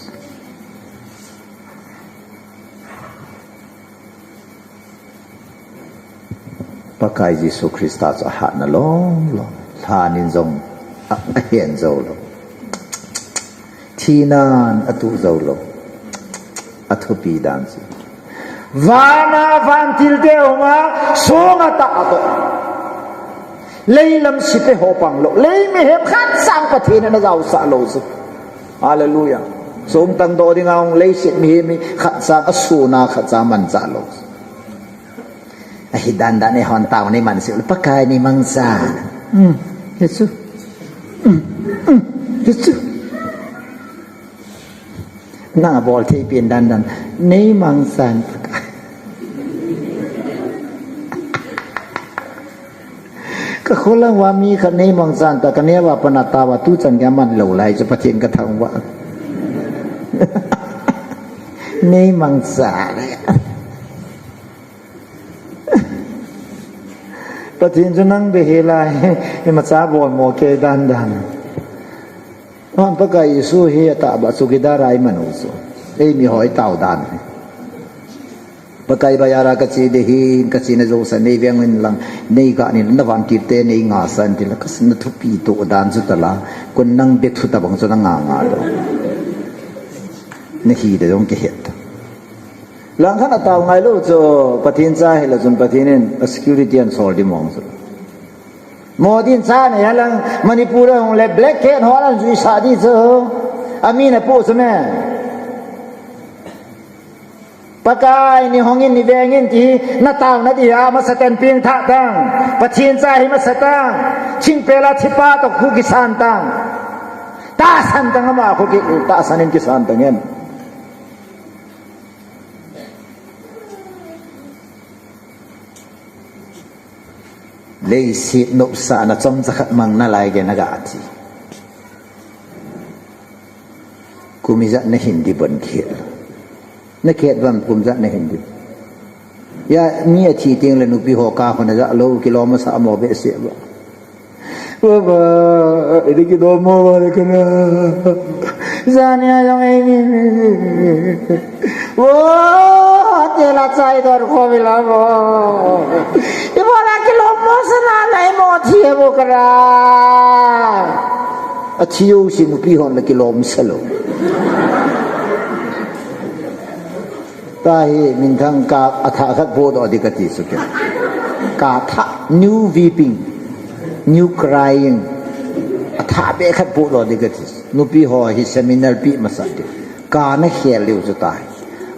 Pakai Jesu Christa chu ahatna long long, lhan in jong a, ahen jou lou. Thinan atuh jou lou. Athupi dan chu. Van a vantil te hung a, song a tah a toh. Lei lam sipe ho pang lou. Lei mihem khat sang Pathen in ana jaosah lou chu. Hallelujah. Song tang doh ding a hung leiset mihem hi khat sang a sun a khat sang manchah lou chu. Ahi dan dan e hon tao nei man sih, Pakai nei mangcha. Hmm, Jesu. Hmm, hmm, Jesu. Nang a bol thei pen dan dan. Nei mangchan Pakai. Ka kholang uva mi khat nei mangchan ta, ka neo a pat a tao a tu chan gei a man lou lai chu Pathen ka thang uva. Nei mangchan. Pathen chu nang beh hel a, imacha bol mo kei dan dan. Aman Pakai Jesu hi atahbeh chu kidar a iman u chu. Eimi ho itao dan hi. Pakai bazar a kache ding ahin, kachena jouse nei veng in lang, nei gah in lang, na vantil te nei ngaisah in tin lang, ka na thupi to dan chu tala, kon nang beh thu tabang chu na nga nga lou. Na hi ding jong kihet. Langkhat a tao ngai lou chu, Pathen cha hilou chun Pathen in a security ahin sol ding mong chu. Modi in cha nei a lang Manipur a hung le black cat ho ahin juisah ding chu. Amin apoh chu me. Pakai nei hong in nei veng in ti na taona dia masa ten pengtha tang. Pathen cha hi masa tang. Thingpel a thipa toh khu kisan tang. Tahsan tang ama khu ki, tahsan in kisan tang em. Leiset nopsahna chomcha khat mang nalai gei na ga ti. Kum ijat na hin ding bon khel. Na khet vam kum jat na hin di. Ya, mi athi teng le nupi ho ka ho na ja lo, kilom sa mo be se ba. Baba, ini kilom mo ba le kana. Jani a jong ei ni. Wo, te la chai dor ko bi la mo. Ibola kilom mo sa na na mo thi mo kana. Athi u si nupi hon la kilom sa lo. Tahi minthang ka atha khat po do di kati suke. Ka tha, new weeping, new crying. Atha be khat po do di kati. Nupi ho hi seminal pi masa di. Ka na khel liu chu tahi.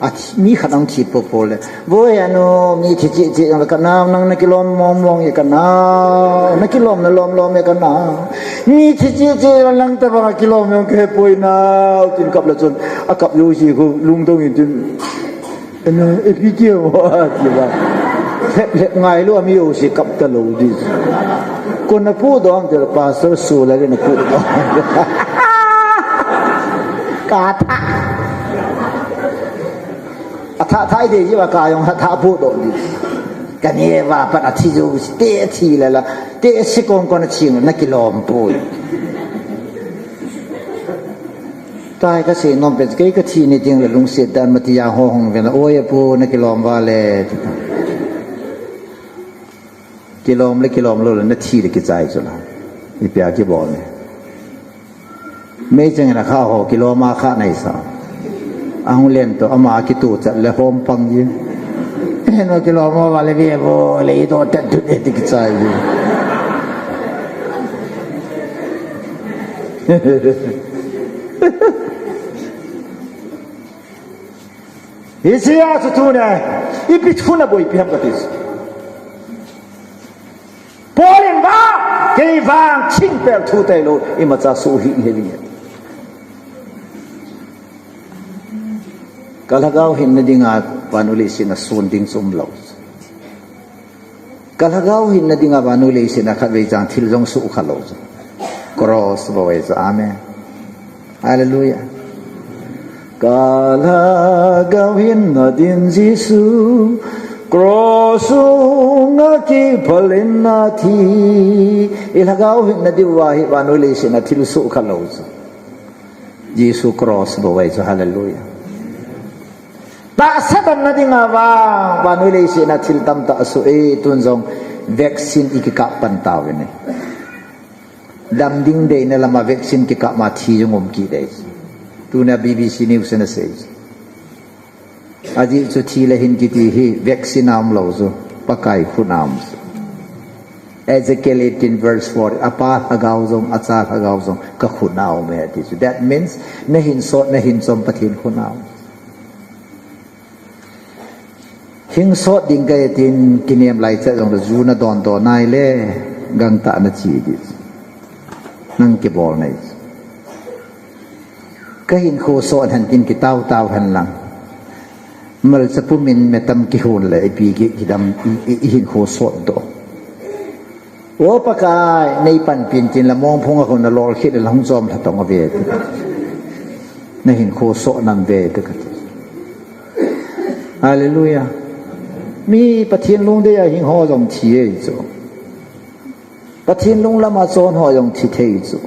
Athi, mi khat ang thi po po le. Voi anu, mi thi chi chi ang ka na nang na kilom mong mong ye ka na. Na kilom na lom lom ye ka na. Mi thi chi chi lang ta ba kilom yong ke poi na. Tin kap la chun. A kap yo si ko lung dong in tin. Ene, e pi ke wa, ti ba. Lep, lep ngai lo, ami yo si kap ta lo di. Ko na pu dong te pastor su la le na pu dong. Ka tha. Atha thai de ji ba ka yong tha pu dong di. Ka ne ba pa na thi jo si te thi la la. Te si kong ko na thi na kilom poi. Tai ka sei nom pen, kei ka thi ni ding le lungset dan mati a ho hung ve na, oi, apu, na kilom va le. Kilom le kilom lo le, na thi le kichai chu la. Ipi a kibol le. Mei cheng na kha ho, kilom a kha nai sa. Ahung len to, ama kitu chat le hom pang ji. Eno kilom va le ve vo le, i do tet tu de ti kichai ji. Hiche a chu tuni, ipi thu na boipi ham kati. Paul in ba, kei vang thingpel thu tailou, imacha suh hih in he ding. Ka lhagao hinna dinga, vannoi leiset a sun ding chu umlou. Ka lhagao hinna dinga vannoi leiset a khatvei chang thil jong suh kha lou chu. Cross bou ahi chu. Amen. Hallelujah. Ka lhagao hinna din Jesu, cross sunga kiphal in athi. I lhagao hinna diuva hi vannoi leiset a thil suh kha lou chu. Jesu cross bou ahi chu. Hallelujah. Tahsa damna dinga vang, vannoi leiset a thil tamtah asuh e, tun jong vaccine i kikap pan tauvin e. Dam ding deina lama vaccine kikap ma thi jong um kit e. Tuna B B C News in asei. Ajeh chu thi le hin kiti hi vaccine a umlou chu, Pakai khut a um chu. Ezekiel eighteen verse four, apa lhagao jong, acha lhagao jong, ka khut a um e, ati chu. That means, na hin sot, na hin chom Pathen khut a um. Hing sot ding kahi tin kinem lai chet jong le ju na don don nai le gangtah na chi di. Nang kibol nai. Ka hinkho sot hen tin kitao tao hen lang. Malcha pum in metam kihon le ipi ki kidam i, i, i hinkho sot doh. O Pakai, nei panpin tin la mongphung a hon na lol khit la hung chom lha tong a ve tu. Na hinkho sot nam ve tu kati. Hallelujah. Mi Pathen lungdei a hing ho jong thi e chu. Pathen lunglam a chon ho jong thi thei chu.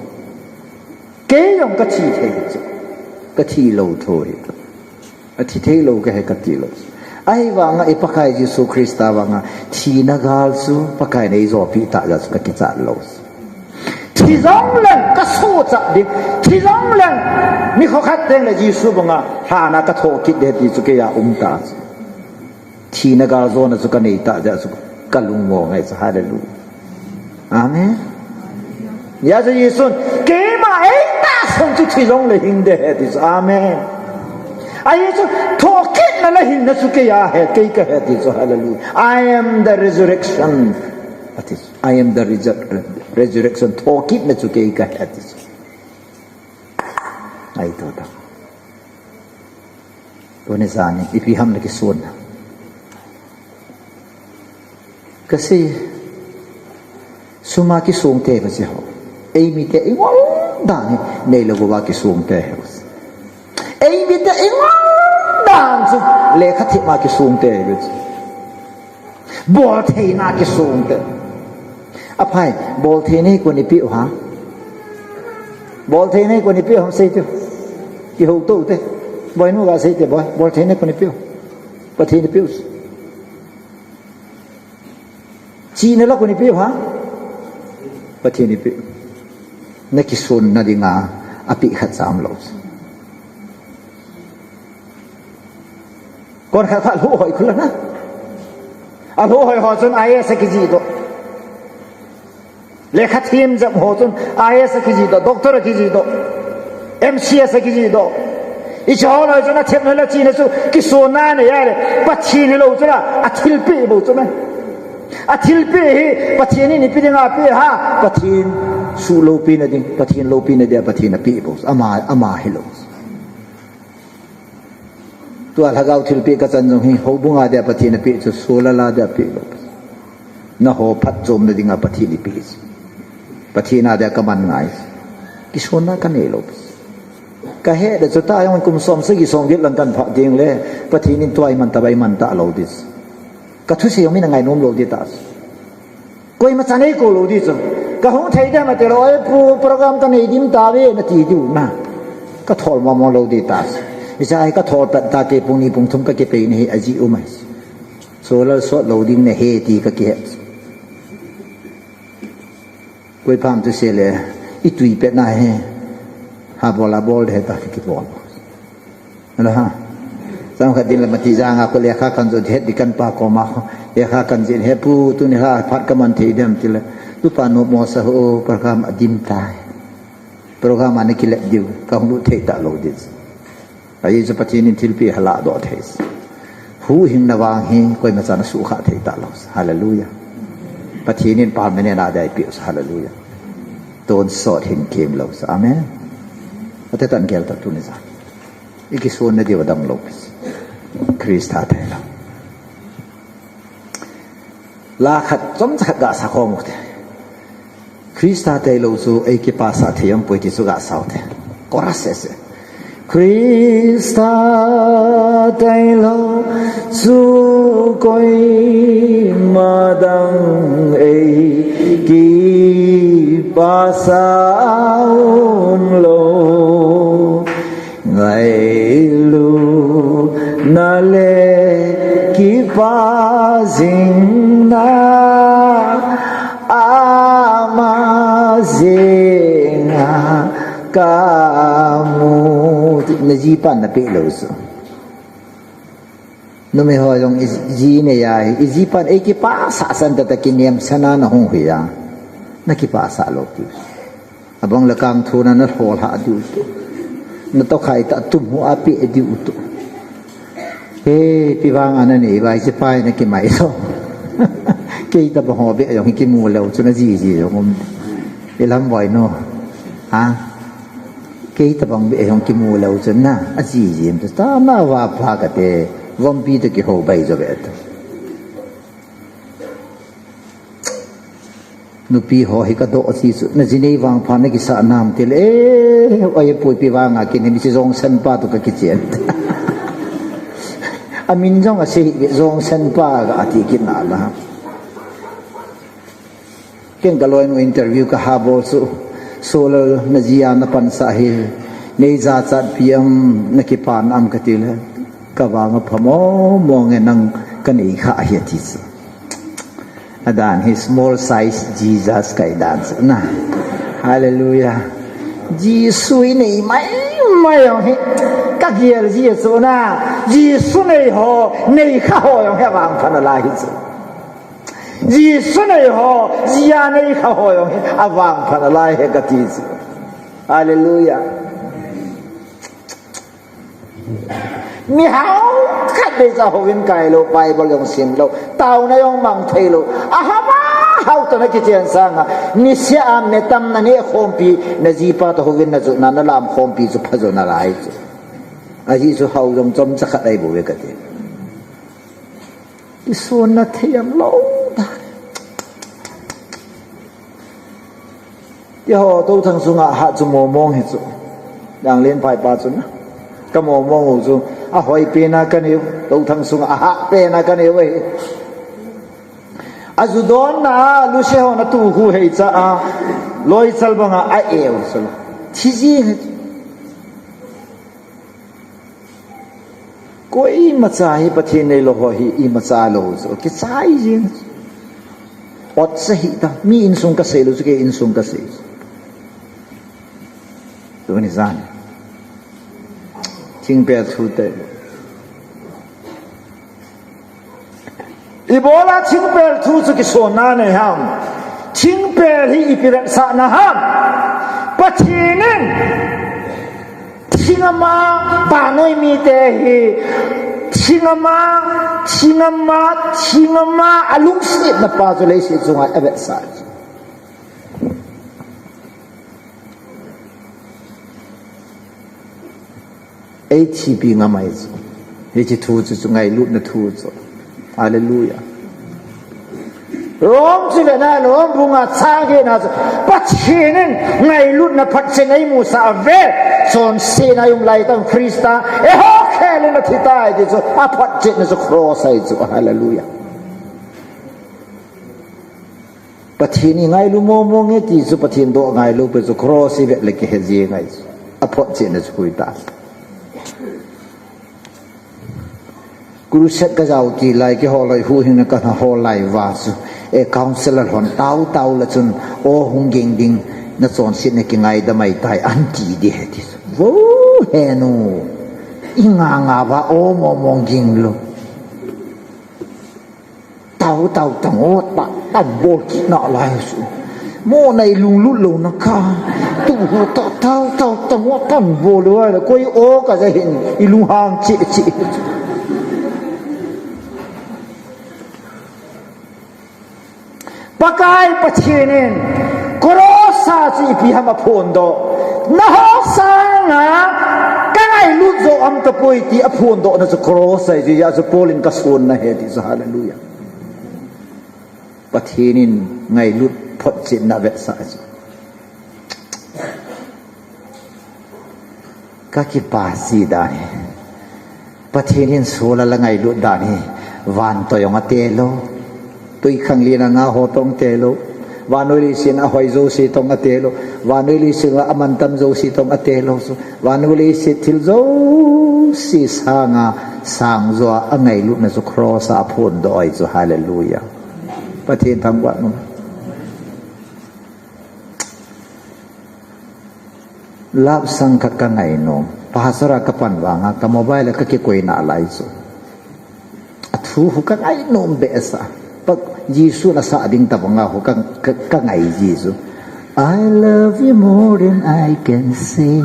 Kei jong ka thi thei chu. Ka thi lou tho hi. Athi thei lou kahi kati lou. Ahivanga i Pakai Jesu Christa vanga thina gal chu Pakai in eijopi tah jeh chu ka kichat lou. Thi jong leng ka suhchat ding, thi jong leng nikho khat teng le Jesu banga lhan a ka thokit ding ti chu kei a um ta chu. Thina gal jona chu ka nei tah jeh chu ka lungmong ngai chu. Hallelujah. Amen. Hijeh a Jesun, keima eitahsan chu thi jong le hing ding ahi ti chu. Amen. Ahi chu, thokitna le hinna chu kei a ahi, kei ka hi ti chu. Hallelujah. I am the resurrection. Ati chu. I am the resur-, resurrection. Thokitna chu kei ka hi ti chu. Ahi to ta. Tuni jani, ipi ham le kisun na. Ka sei, sum a kisung te va che ho. Eimi te i ngol dan hi, nei le gou a kisung te ho. Eimi te i ngol Tan chu lekha thim a kisung te ve chu. Bol theina kisung te. Aphai, bol theina hi koi in ipi u ham? Bol theina hi koi in ipi u ham sei te. Kihou to te. Boinu ga sei te boi. Bol theina koi in ipi u? Pathen in ipi u. Chihna la koi in ipi u ham? Pathen in ipi u. Na kisonna dinga apeh khat cha umlou. Kon khat khat lhuh hoi khu la na. Alhuh hoi ho chun I A S akijih doh. Lekha thim jep ho chun I A S akijih doh, doctor akijih doh, M C S akijih doh. Hiche ho loi chun athemna le chihna chu kisonna anei a le, Pathen hilou chu la, athilpeh bou chu me. Athilpeh hi Pathen in ipi dinga apeh ham? Pathen suh loupina ding, Pathen loupina dia Pathen apeh bou chu. Ama, ama hilou. Tua lhagao thilpeh kachan jong hi, houbung a dia Pathen apeh chu, solar a dia apeh lou. Nangho phatchomna dinga Pathen in eipeh chu. Pathen a dia kaman ngai chu. Kisonna kanei lou. Kahet le chu ta jong kum som sagi som get lang kan phah ding le, Pathen in tua iman tah bou iman talou ding chu. Kathusei jong min angainom lou ding tah chu. Koima chan eikou lou ding chu. Kahung thei dem ati lou, "Oi pu, program kanei dim tauve," nati diu na. Kathol mong mong lou ding tah chu. Hiche hi kathol pet ta te pung ni pung thum kakipei na hi ajeh um ahi. Solar sot lou ding nahi ti kakihet. Koi pam tu se le, itui pet na hi. Ha bol a bol de ta kibol. Ala ha. Chomkhat din le mati janga ko lekha kan jot het di kan pa koma ko. Lekha kan jin he pu tuni la phat kaman thei dem ti le. Tupa nommo sa ho program adim tai. Program a nakilep diu kahung lut thei talou ding. Ajeh chu Pathen in thilpeh alah doh thei. Huhhingna vang hi koima chan asuhkhah thei talou. Hallelujah. Pathen in permanent a dia eipeh. Hallelujah. Tonsot hin kemlou. Amen. Ate tan gel ta tuni ja. Ikisonna diu adang lou. Christa thei lou. La khat chomcha khat gasa khom u te. Christa thei lou chu eikipasah thei aum poi ti chu gasa u te. Chorus ese. Christa thei lou chu koima dang eikipasah umlou. Ngailutna le kipah jingna ama jenga kamu. Najipan napeh lou chu. Numei ho jong iji nei a hi, ijipan eikipasah san tata kinem sana nahung hi a. Nakipasah lou pi. Abang le kang thuna nalhol ha diu tu. Natoh khai ta tum hu a pe diu tu. He, ipi vanga nanei uvem, hiche pa hi nakimai so. Kei tabang ho beh jong hi kimu leu chun ajiji jong um. Ilam boi no. Ha? Kei tabang beh jong kimu leu chun na, ajiji um. Tana va pha kate, vompi to kihou bai jo beh to. Nupi ho hi kadoh chi chu, naji nei vangpha nakisah nam tile, eh, oi pui pi vanga kinem hiche jongsan pa to kakichen. Amin jong asei hih ve, jongsan pa ga ati kit nala. Ken kaloinu interview kaha bol chu, Solal najia napansah hi, nei jachat pi am nakipan am katile, kavang apha mong mong e nang kanei kha hi ati chu. Adan hi small size Jesus kahi dan chu na. Hallelujah. Jesu hi nei mai mai jong hi. Kagel ji chu na. Jesu nei ho, nei kha ho jong hi avangpha nalai hi chu. Jesu nei ho, jia nei kha ho jong hi avangpha nalai hi kati chu. Hallelujah. Mihao khat beh cha houin kai lou, Bible jong sim lou, taona jong mang thei lou. Ahama hao tana kichen sanga, nisea metam naneh khompi, najipa to houin najotna, nalam khompi chu phajo nalai chu. Ajeh chu hao jong chomcha khat ahi bouve kati. Kisonna thei am lou ta. Ti ho, to thang sunga ha chu momong hi chu. Dang len pai pa chu na. Ka momong u chu. Ahoi pena kanei u, tou thang sunga ahah pena kanei u ahi. Ajudonna a, luse hon atuh khu hei cha a, loichal banga a-eu sala. Thi jing. Koimacha hi Pathen neilou ho hi imacha lou chu kichai jing. Ot sa hita, mi insung kasei lou chu kei insung kasei. Tuni jan. Thingpel thu te. Ibola thingpel thu chu kisonna nei ham. Thingpel hi ipi vetsahna ham. Pathen in thing ama, vannoi mite hi thing ama, thing ama, thing ama alungsetna pa chu leiset chunga avetsah. Ei thipi ngam ahi chu. Hiche thu chu, chu ngailutna thu chu. Hallelujah. Rom chu le na, Rom bunga chang gena chu. Pathen in ngailutna photchetna eimusah uve. Chonsetna a um lai tah Christa eiho khelin athi tai ti chu. Aphotchetna chu cross ahi chu. Hallelujah. Pathen ingailu mong mong e ti chu Pathen doh ngailu pe chu cross ivet le kihe jeng ahi chu. Aphotchetna chu hui ta. Crusade kajao ti lai keiho loi huhhingna kana hol lai uva chu. E counselor hon tao tao la chun o hung ging ding nachonsetna kingaidam ahitai anti ding ahi ti chu. Vo henu. Inga nga uva o mong mong ging lou. Tao, tao, tao, o, ta, ta, bol kit nalai su. Mo na ilunglut louna kha. Tu hu ta, tao, tao, tao, o, ta, bol lou ai la. Koi o kaja hin, ilunghang cheh cheh. Pakai Pathen in, cross a chu ipi ham aphondoh. Nangho sanga, kangailut jo aum tapoi ti aphondohna chu cross ahi, hijeh a chu Paul in kasonna ahi ti chu, hallelujah. Pathen in ngailut photchetna avetsah chu. Kakipah ji dan ahi. Pathen in sola la ngailut dan ahi. Van toh jong ate lou. Twikhanglen a nga ho toh ate lou. Vannoi leiset a hoi jouse toh ate lou. Vannoi leiset a amantam jouse toh ate lou. Vannoi leiset thil jouse sanga sangjo a angailutna chu cross a aphondoh ahi chu. Hallelujah. Pathen thangvah in um. Love song khat kangai nom. Pastor a kapan vanga ka mobile a kakikoi nalai chu. Athu hu kangai nom behseh. Pa Jesu nasah ding tabanga hu ka, ka, kangai ji chu. I love you more than I can say.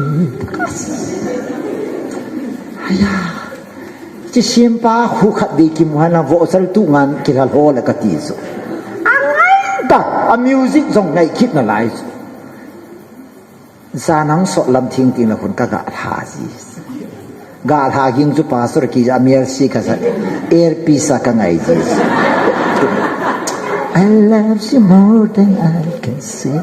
Aya. Chi siampa khu khat dei kimu hana vohsal tu ngan kilha lho le kati chu. Angai ta, a music jong ngai kit nalai chu. Jan hung sot lam thing ting le khun kaga lha ji. Ga lha ging chu pastor kija mial si kasa earpiece a kangai ji. I love you more than I can say.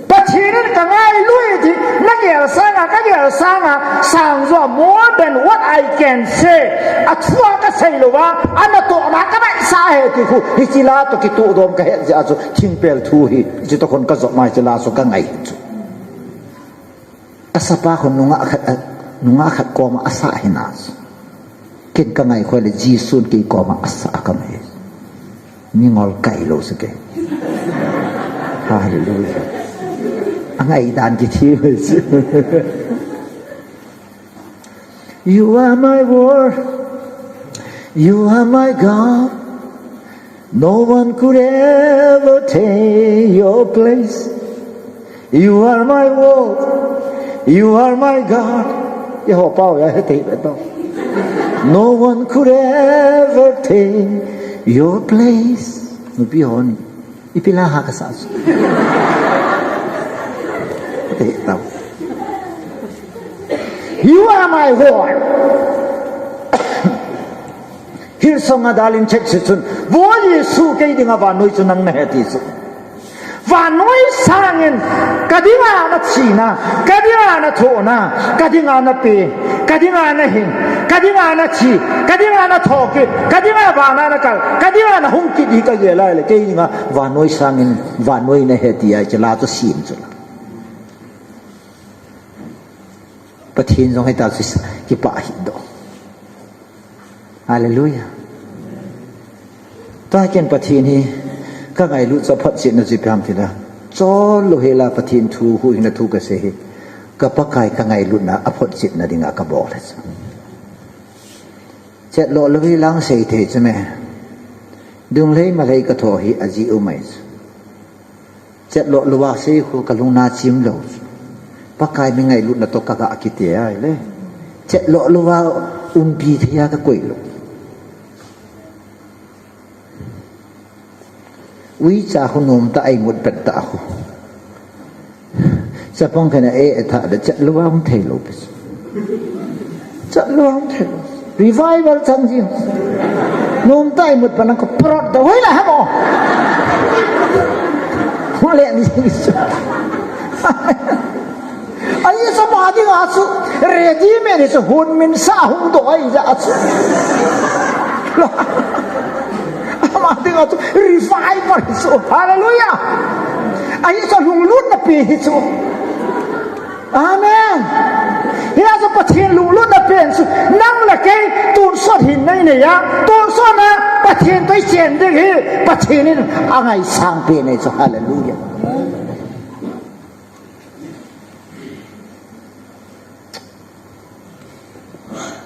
Pathen in kangailut ti, nagel sanga, kagel sanga, sangjo a more than what I can say. Athua kasei louva, anatohna kanaisah ahi ti khu, hiche la toh kitoh dom kahet jeh a chu, thingpel thu hi, hiche toh khun kajop mai hiche la chu kangai chu. Asapa khun nungah khat, a, nungah khat koma asah hina chu. Ken kangai khoi le Jesun kei koma asah kangai. Mingol kai lou seke. Hallelujah. Angai dan kiti. You are my world. You are my God. No one could ever take your place. You are my world. You are my God. Yeho pau ya he te be to. No one could ever take your place. Nupi hon. Ipi la ha kasa. Te tau. You are my world. Hillsong a dalin check si chun. Vo Jesu kei dinga vannoi chu nang nahi ti chu. Vannoi sangin, ka dinga na thina, ka dinga na thohna, ka dinga na pe, ka dinga na hin, ka dinga na thi, ka dinga na thokit, ka dinga vana na kal, ka dinga na hung kit hi ka gel a ahile, kei dinga vannoi sangin, vannoi na he ti a, hiche la chu sim chu la. Pathen jong hita chu kipah hi doh. Hallelujah. Tua ken Pathen hi ka ngailut chu aphotchetna chu ipi ham tile, chol lou hela Pathen thu huhhingna thu ka sei hi, ka Pakai ka ngailutna aphotchetna dinga ka bol ahi chu. Chet lou lou hi lang sei thei chu me. Dunglhei malhei ka tho hi ajeh um ahi chu. Chet lou louva sei khu ka lungna chim lou. Pakai mi ngailutna toh ka ga kiti ahile, chet lou louva umpi thei a ka koi lou. Uicha khu nomtah a imut pet tah khu. Chapang khat in a e, e tha le chet louva um thei lou pi. Chet louva um thei lou. Revival chan jing. Nomtah a imut pan a ka parot doh hoi la ha mo. Hung le ni. Ahi chu ama dinga chu ready made hi chu, hun min sa hung doh ahi jeh a chu. Ama dinga chu revival hi chu. Hallelujah. Ahi chu lunglutna pen hi chu. Amen. Hia chu Pathen lunglutna pen chu nang le kei tonsot hinna inei a, tonsot a Pathen toh ichen ding hi Pathen in angaisang pen ahi chu. Hallelujah.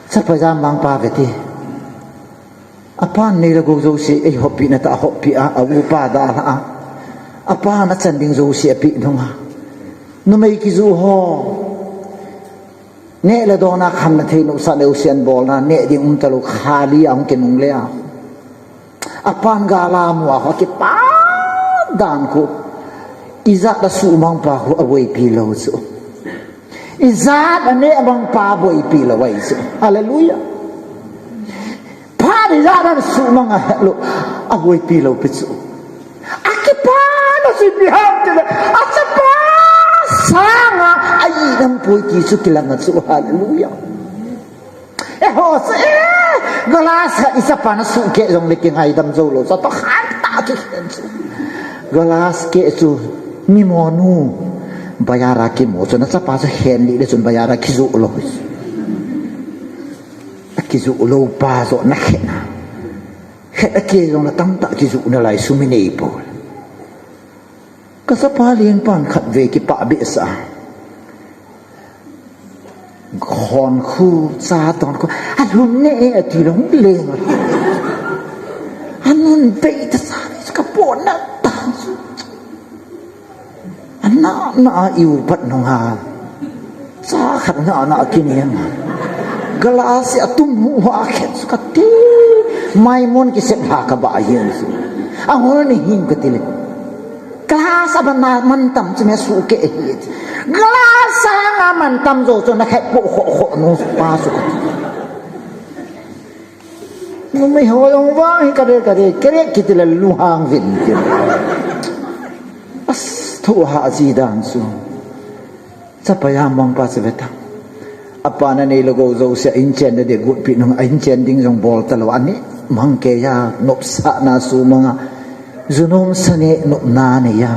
Chapa jam mang pa ve ti. Apan nei le gou jouse eihoppi na tah a hoppi a, a upa dalha a. Apan achan ding jouse ape nung a. Numei kiju ho. Neh le don a khamna thei nopsah le usian bolna, neh ding um talou, kha li a hung kinungle a. Apan gal a mu a, akipa dan khu. Ijat a suhmang pa khu aboipi lou chu. Ijat a neh mang pa aboipi lou ahi chu. Hallelujah. Phat ijat a suhmang a helou, aboipi lou pi chu. Akipa na chu ipi ham tile, achapa sanga a-i dam poi ti chu kilang a chu. Hallelujah. Eiho chu, eh, glass khat ichapa na suhkeh jongle kingaidam jou lou. Chu toh khat tah kikhen chu. Glass keh chu mi monu. Bazar a kimu chu na chapa chu hen lih le chun bazar a kijoh lou. Akijoh lou pa joh na khen a. Khet akeh jongle tamtah kijoh nalai sum inei poi. Ka chapa lengpan khatvei kipah behseh a. Khon khu, cha ton khu, alhun ne e ati lou leng. Anun bei ta sa ni ka pon na ta. Ana na a iu pat nung a. Cha khat na na kinian. Glass a tum hu ha khet su kati. Maimon kisep ha ka ba yen su. Ahol ni him kati le. Glass a bana mantam chu me suhkeh hi. Glass a nga mantam jo chu na khet po kho kho nu pa su kati. Numei ho jong vang hi kare kare kare kiti le lunghang vin kiti. As thu ha ji dan su. Chapa jam mang pa chu ve ta. Apan anei le gou jouse a inchen na de gutpi nung a inchen ding jong bol talou a neh mang kei a nopsahna suhmang a. Junom sa neh nopna nei a.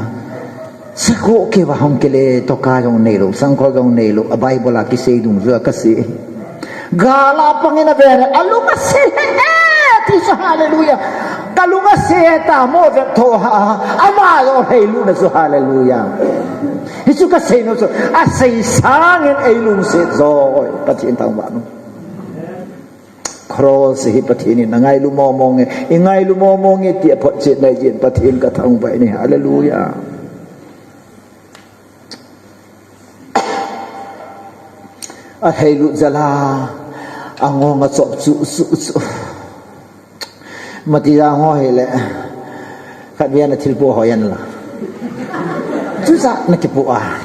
Sakhoh kei va hung kile toka jong neilou, sangkhol jong neilou, a Bible a kisei dungjui a kasei. Gal a pangin ave le, alung ase le, eh, ti chu hallelujah. Kalung ase ta mo ve tho ha, ama jong heiluna chu hallelujah. Hichu kasei nom chu, asei sangin eilungset joi, Pathen thangvah nom. Cross hi Pathen in angailu momo nge, ingailu momo nge ti aphotchetna jeh in Pathen kathangvah in ahi. Hallelujah. Aheilut jal a, angong achop chu, chu, chu. Mati jang ho hile, khatvei na thilpoh ho yen la. Chucha na kipoh a,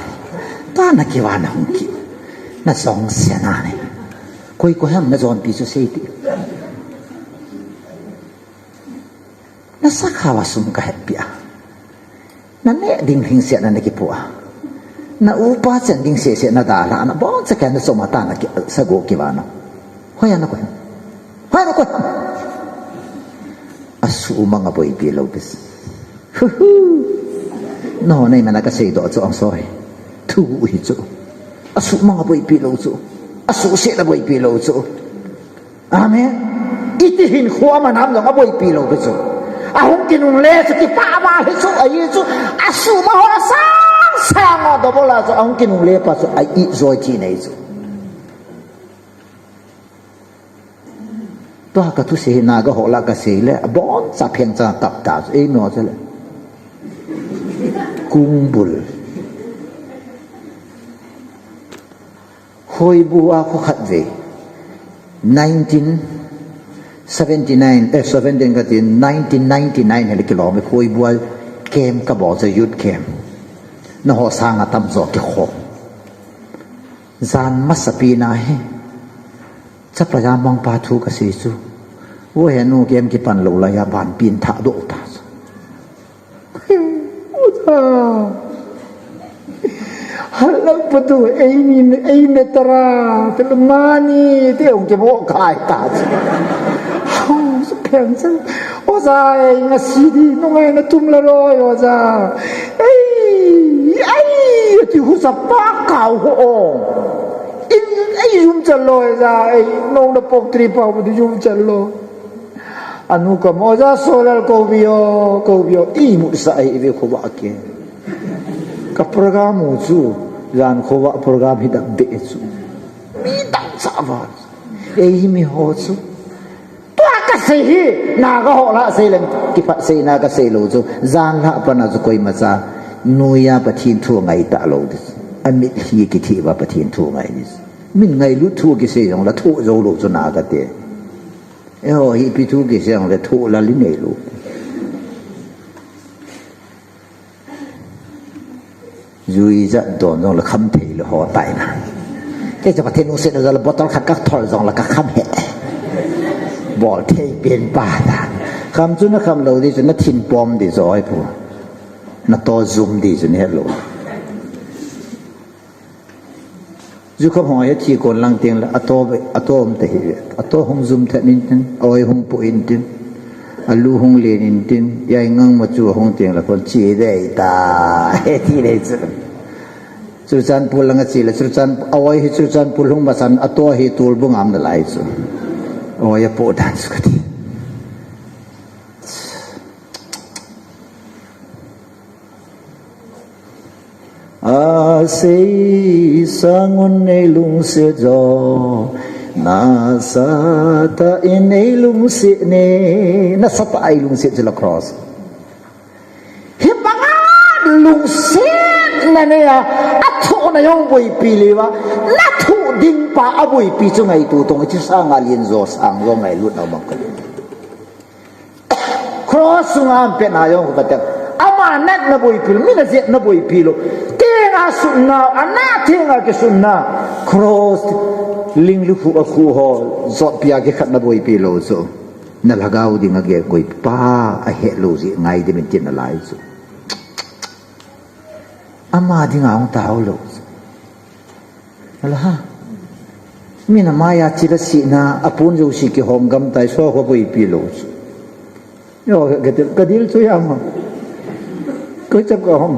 ta na kiva na hung ki. Na jong sia na ne. Koi ko hem na jonpi chu sei ti. Na sakha va sum ka hetpi a. Na neh ding lhingsetna na kipu a. Na upa chen ding sese na dalhah na, boncha kei na chom a ta na ki, sa go kivana. Hoiya na koi. Hoiya na koi. Asuhmang a boipi lou bes. Hu hu. No, nei mana ka seidoh chu ang soi. Thu hi chu. Asuhmang a boipi lou chu. Asuhsetna boipi lou chu. Amen. Iti hinkho a man ham jong a boipi lou beh chu. Ahung kinungle chu kipah val hi chu, ahi chu. Asuhmang ho sang sang a double a chu, ahung kinungle pa chu, a-it joi ti nei chu. Tua ka thusei hi Naga ho lah ka sei le, aboncha pheng cha kap ta chu, ei no chu le. Kungbul. Hoibu a kho khat vei. Nineteen seventy nine, eh, seventeen kati, nineteen ninety nine hile kilom e, Hoibu a camp kabol chu, youth camp. Naho sang a tamjo kikhom. Jan masapen a hi. Chapa jamang pa thu kasei chu. Vo he nu, camp kipan lou laiya ban pin thadoh ta chu. Oja. Halang patu, ei ni, ei metara, telmani, te ong ke bo kai ta. Hau, su pheng chang. Oja, ei ngasi di, nungai na tum la roi, oja. Ei, ei, ti hu sa pa kau ho o. In, ei yum chalo, oja, ei, nong na pok tri pa, bu yum chalo. Anu ka mo ja solal ko vio, ko vio, i mu sa ai ve khovah ke. Ka program u chu, jan khovah program hi dap be chu. Mi dang sa va. Ei mi ho chu. Tua ka sei hi, Naga ho lah sei leng, kiphat sei na ka sei lou chu. Jan lah pa na chu koima cha. Nuiya Pathen thu ngai ta lou dis. Amit hi kithi va Pathen thu ngai dis. Min ngailut thu kisei jong la thu jo lou chu Naga te. Eiho hi ipi thu kisei le thu la li nei lou. Jui ja don jong le kham thei le ho tai na. Kei cha Pathen u se na ja le bottle khat ka thol jong le ka kham he. Bol thei pen pa ta. Kham chu na kham lou di chu na thin pom di joi pu. Na to jum di chu ne lou. Jukham ho hi thi kon lang teng le, ato, ato um te hi ve. Ato hung jum thet in tin, oi hung pu in tin, alu hung len in tin, yai ngang ma chu hung teng le kon chi dei ta, he ti dei chu. Churachandpur lang a chi le, Churachan, oi hi Churachandpur hung ma chan, ato hi Tolbung am na lai chu. Oi a po dan chu ka ti. Asei sangun nei lungset jo, nasatah in nei lungset ne, nasatah a i lungset jo la cross. Hi banga lungsetna nei a, athohna jong boipi lou va, nathoh ding pa aboipi chu ngaito tong, chu sanga lien jo, sang jo ngailutna mang ka lien. Cross sunga ampetna jong kati. Ama natna boipi lou, mi na jetna boipi lou. Tenga sunna, ana tenga kisunna. Cross ling lukhu a khu ho, jotpi a kikhatna boipi lou chu. Na lhagao dinga gel koi pa, ahet lou ji ngai di min tin na lai chu. Ama dinga hung tao lou chu. Ala ha. Min amai a chila sina, apun jo si kihom gam tai, so ho boipi lou chu. Yo, ka dil, ka dil chu ya ma. Koi chap ka hom.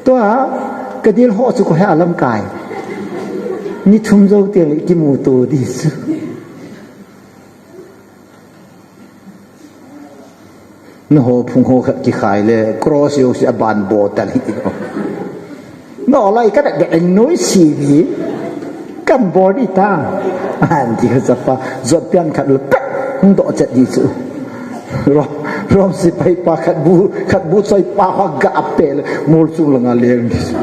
Tua, ka dil ho chu ko he alam kai. Ni thum jo te le kimu to di chu. Naho phung ho khat kikhai le, cross jo si aban bo ta li. No lai ka da eng noi si ni. Kan bo di ta. An ti ka chapa, jot pian khat le, pek, hung do chet di chu. Rom, Rom sipai pa khat bu, khat bu choi pa ho ga pe le, mol chung langa leng di chu.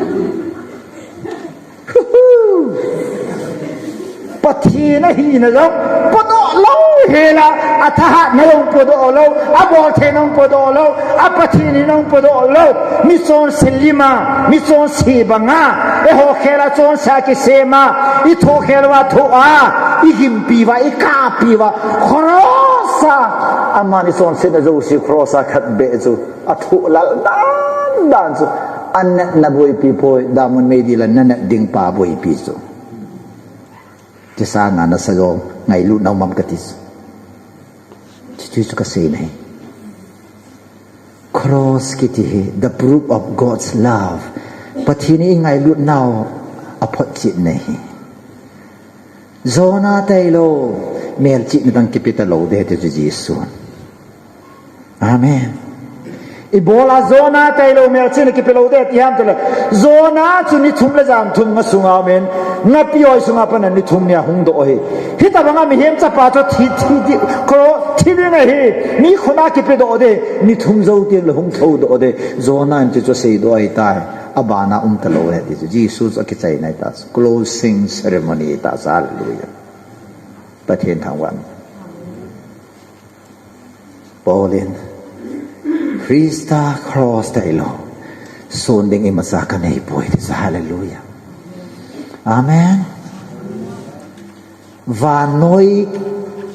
Pathen ahina jong podoh lou hela, athahatna jong podoh lou, aboltheina jong podoh lou, a Pathen hina jong podoh lou, mi chonse lima, mi chonse banga, eiho khela chonse a kisema, i thoh khel uva thoh a, i gimpi uva, i kahpi uva, cross a, amani chonsetna jouse cross a khat beh chu, athoh lal dan dan chu, anatna boipi poi, damun meidil a nanat ding pa boipi chu. Tisanga nasajom ngailutna um am kati chu. Chuchu chu kasei nahi. Cross kiti hi, the proof of God's love. Pathen in ngailutnau aphotchetna hi. Jonah tailou, melchihna dang kipe talou ding ti chu Jesu. Amen. Ibola Jonah tailou, melchihna kipe lou ding ti ham tile. Jonah chu ni thum le jan thum nga sunga um in, ngapi hoi sunga pat a ni thum nia hung doh ahi. Hitabanga mihem chapa chu thi, thi, thi, kro, thi ding ahi. Mi khut a kipe doh ding, ni thum jou teng le hung thou doh ding. Jonah in ti chu seidoh ahitai. Abana um talou ahi ti chu. Jesu chu akichai nai ta chu. Closing ceremony ta chu. Hallelujah. Pathen thangvah. Paul in, Christa cross tailou, son ding imacha kanei poi ti chu. Hallelujah. Amen. Vannoi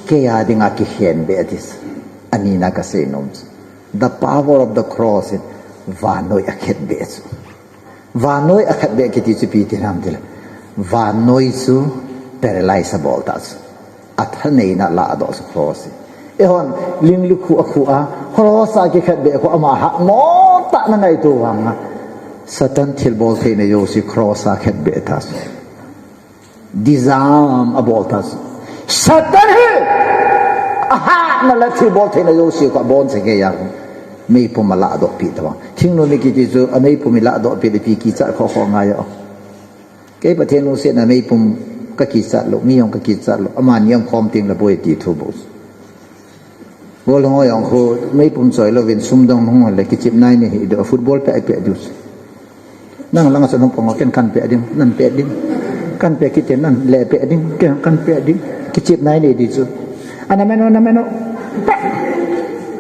keiya dinga kikhenbeh ti chu. Anina kasei nom chu. The power of the cross in vannoi akhenbeh chu. Vannoi akhenbeh kiti chu ipi ti ham tile. Vannoi chu paralyze abol ta chu. Athaneina ladoh chu cross hi. Eihon, ling lukhu akhu a, cross a kikhenbeh khu ama hatmo tah nangaito vanga. Satan thilbol theina jouse cross a khenbeh ta chu. Disarm abol ta chu. Satan hi ahatna le thilbol theina jouse khu abonchauva meipum aladoh pi tavang. Thingnoi mi kiti chu ameipum iladoh pi le ipi kichat khoh khoh ngai o. Kei Pathen lungsetna meipum kakichat lou, mi jong kakichat lou, amani jong khom teng le boi ti thu bou. Bol hung jong khu meipum choi louvin sum dong hung le kichepna nei hi doh, football peh peh diu chu. Nang langa chun hung pang o, ken kan peh ding, nan peh ding. Kan peh kit teng nan le peh ding, ken kan peh ding. Kichepna nei di chu. Ana meno, na meno. Peh.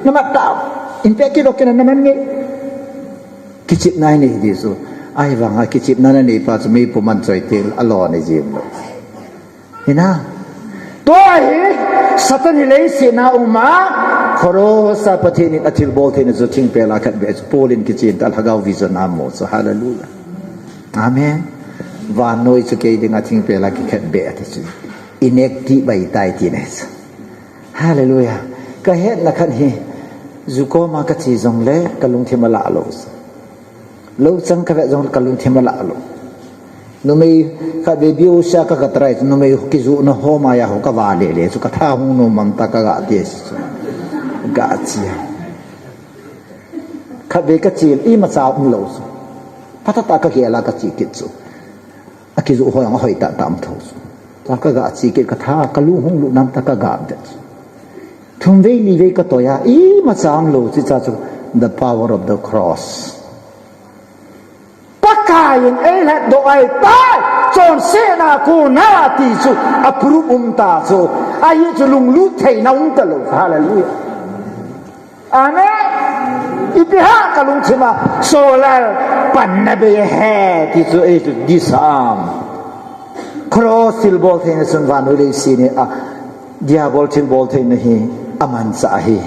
Na mat ta. In peh kit o, ken na man nge. Kichepna nei di chu. Ahivanga kichepna nanei pa chu meipum ahin choi teng le alon ahi jing lou. Hina. Tua hi, Satan hi leiset a um a, cross a Pathen in athilbol theina chu thingpel a khenbeh chu, Paul in kichen ta, Lhagao vision a amu chu, hallelujah. Amen. Vannoi chu kei dinga thingpel a kikhenbeh ati chu. Inactive ahitai tina chu. Hallelujah. Kahetna khat hi, ju koma kache jongle, kalungthim alah lou chu. Lou chang kavet jongle kalungthim alah lou. Numei khat vei biu sia ka, ka try chu numei kijohna ho maiya ho kava le le chu katha hung nom am tah kaga ti chu. Ga chi a. Khat vei kache imacha umlou chu. Phatah tah kagel a kache kit chu. Akijoh ho jong ahoi tah tah um tho chu. Tah kaga che kit katha kalung hung lut nam tah kaga vet chu. Thum vei li vei katoi a imacha umlou chu cha chu the power of the cross. Pakai in eilhatdoh ahitai, chonsetna kona ti chu, a proof um ta chu, ahi chu lunglut theina um talou, hallelujah. Amen. Ipi ham kalungthim a, Saul panna bei ahi, ti chu, ei chu, disarm. Cross thilbol theina chun vannoi leiset hi, a, Diabol thilbol theina hi, amanchah ahi,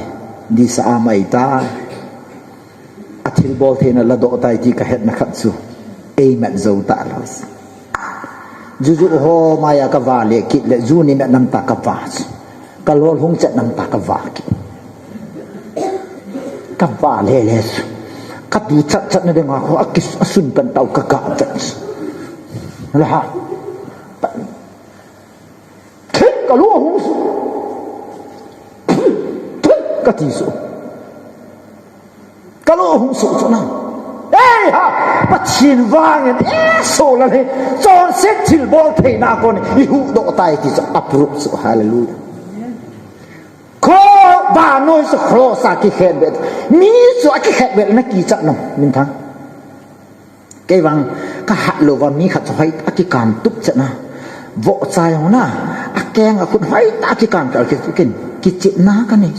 disarm ahitai. Athilbol theina ladoh tai ti kahetna khat chu. Eimat jou talou. Jujoh ho maiya kava le kit le ju ni mat nam tah kava chu. Kalol hung chet nam tah kava kit. Kava le le chu. Kadu chat chat na dinga khu akis asun pan tau kaga chat chu. La ha. Thik kalung ahung suh. Thik kati suh. Kalung ahung suh chu na. Ei ha, Pathen vangin, eh, Saul hi, chonset thilbol theina kon, ihuhdoh tai ti chu a proof chu, hallelujah. Kho, vannoi chu cross a kikhenbeh. Mi chu akikhenbeh na kichat nom, minthang. Kei vang kahat louva mi khat chu hoitah a kikan tup chet na. Vohcha jong na. Akeng akhut hoitah a kikan kal kit kin. Kichepna kanei.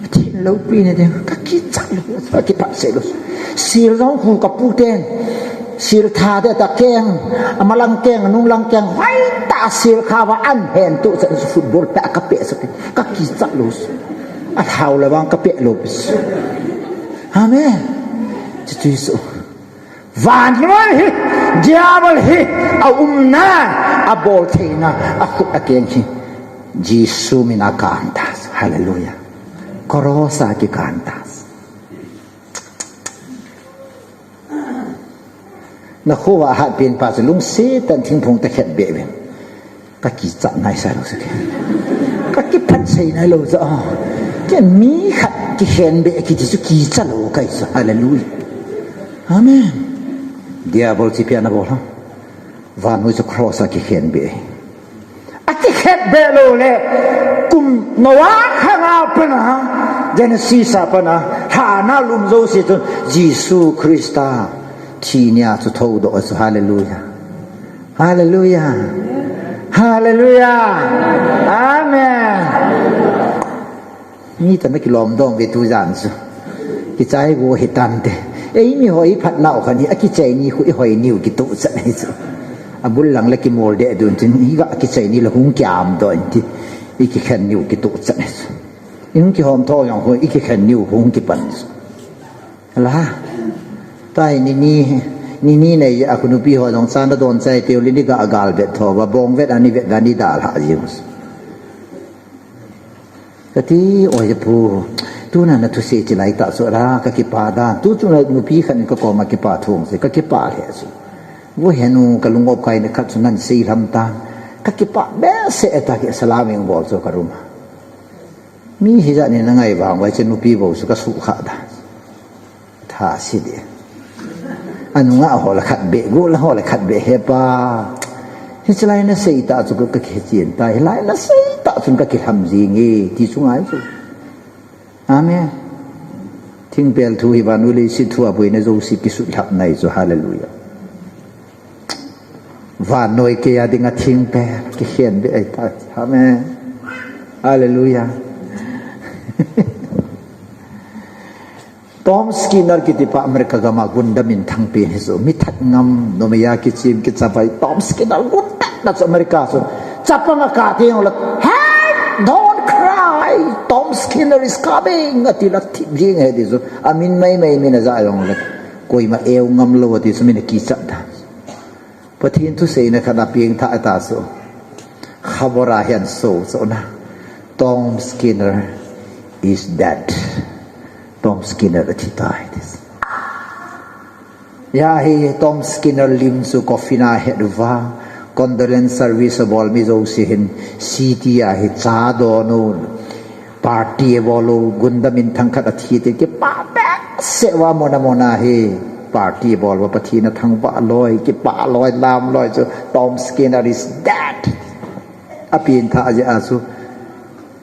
Athin loupi na ding. Kakichat lou. Akiphatsah lou. Sil jong khu kapu ten. Sil tha de ta keng. Amalang keng, anunglang keng. Hoitah a sil kha va an hen tu chet football peh kapeh sah. Kakichat lou. Alhau le vang kapeh lou. Amen. Chuchu chu. Vannoi hi, diabol hi, aumna, aboltheina, akhut akeng hi. Jesu mina kanta. Hallelujah. Cross a kikanta. Nakhoa hatpen pa chu lungset tah in thingphung tah khetbeh uvin. Kakichat naisai lou chu. Kakiphat sei nailou chu. Ken mi khat kikhenbeh kiti chu kicha lou kahi chu. Hallelujah. Amen. Diabol chu ipi ana bol ham. Vannoi chu cross a kikhenbeh. Akikhetbeh lou le, kum Noah khanga pana, Genesis a pana, lhana lum jouse chun Jesu Christa thi nia chu thoudoh chu. Hallelujah. Hallelujah. Hallelujah. Amen. Mi tana kilom dom ve tujan chu. Kichai go hitante. Eimi ho iphatnau khan hi akichai ni khu ihoi niu kituh chan hi chu. Abul lang la kimol deh dun chin hi ga kichai ni la hung kiam doh in ti. Ikikhen niu kituh chan hi chu. Ihung kihom tho jong khu ikikhen niu hung kipan chu. La. Tai ni ni, ni ni nei a khu nupi ho jong chan da don chai teu li ni ga gal vet tho va bong vet ani vet ga ni da la ji. Kati, oi pu, tuna nathusei chilai tah chu la, kakipah dan. Tu chu nupi khat in kakoma kipah thu ahung sei, kakipah lheh chu. Vo henu kalung opkai na khat chu nan sei lham tan. Kakipah behseh tah kei salam in bol chu ka room a. Mi hijat ni nangai vang vai chu nupi bou chu kasukha dan. Tha si di. Anunga ho la khat beh, go la ho la khat beh he pa. Hichelai nasei tah chu ka kichen ta, hilai nasei tah chun kakilham jing e, ti chu ngai chu. Amen. Thingpel thu hi vannoi leiset thu a boina jouse kisutlhap nai chu. Hallelujah. Vannoi keiya dinga thingpel kikhenbeh ahitai. Amen. Hallelujah. Tom Skinner kiti pa America gama gunda minthang pen hi chu, mi that ngam, numeiya kichim kichavai, Tom Skinner gunda na chu America chu. Chapang a kati jong le, "Hey, don't cry, Tom Skinner is coming," ati la thip jing ahi ti chu. Amin maimai min aja jong le, koima eu ngam lou ati chu min akichat ta. Pathen thuseina khat a pengthah ta chu. Khabar a hin so chu na. Tom Skinner is dead. Tom Skinner athi tai. Hia hi Tom Skinner lim chu coffin a het uva. Condolence service abol mi jouse hin city a hi cha don u. Party abol u, gunda minthang khat athi ti kipah behseh uva mona mona hi. Party abol uva Pathen athangvah loi, kipah loi, lam loi chu Tom Skinner is dead. Apengthah jeh a chu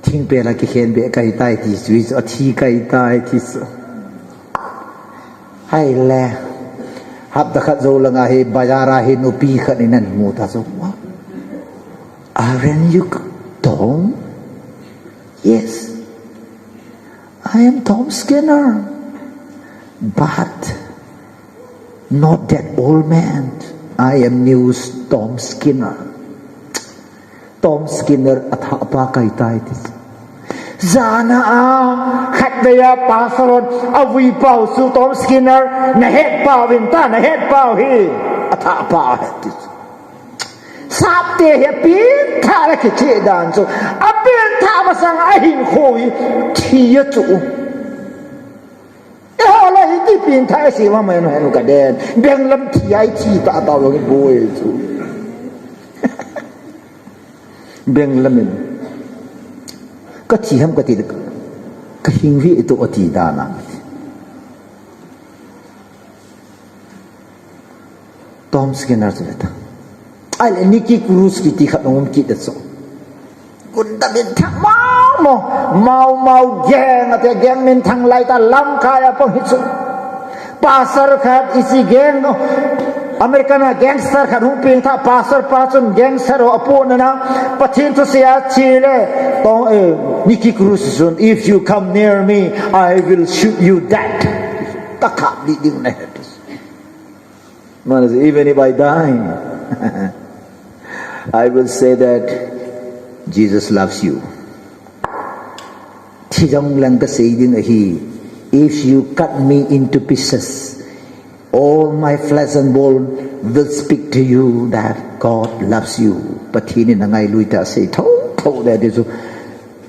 thingpel a kikhenbeh kahitai ti chu, chu athi kahitai ti chu. Ahile, hapta khat jou langa hi, bazar a hi nupi khat in ahin mu ta chu. Aren't you Tom? Yes. I am Tom Skinner. But not that old man. I am new Tom Skinner. Tom Skinner athah pa kahitai ti. Jana a, khatvei a pastor hon avui pau chu Tom Skinner nahet pau vin ta, nahet pau hi. Athah pa ahi ti. Sapte hi apengthah la kiche dan chu. Apengthah masang a ahinkho hi thi a chu. Eiho la hiti pengthah a si mama nu henu ka den. Benglam thi a ithi tah tah jong iboi chu. Benglam in. Kathi ham kati le. Kahing ve ito ati dan a. Tom Skinner chu veta. Ahile Nicky Cruz kiti khat um kit ta chu. Gunda minthang mama. Mau Mau gang ati, gang minthang lai ta lamkai a pang hi chu. Pastor khat isi gang, American a gangster khat hung pengthah, pastor pa chun gangster ho apohna na. Pathen thusei a chele. Tom, eh, Nicky Cruz chun, "If you come near me, I will shoot you dead." Kakhap lih ding nahi. Man, even if I die, I will say that Jesus loves you. Thi jong leng kasei ding ahi, if you cut me into pieces, All my flesh and bone will speak to you that God loves you. Pathen in nangailut tah asei thotho ding ati chu.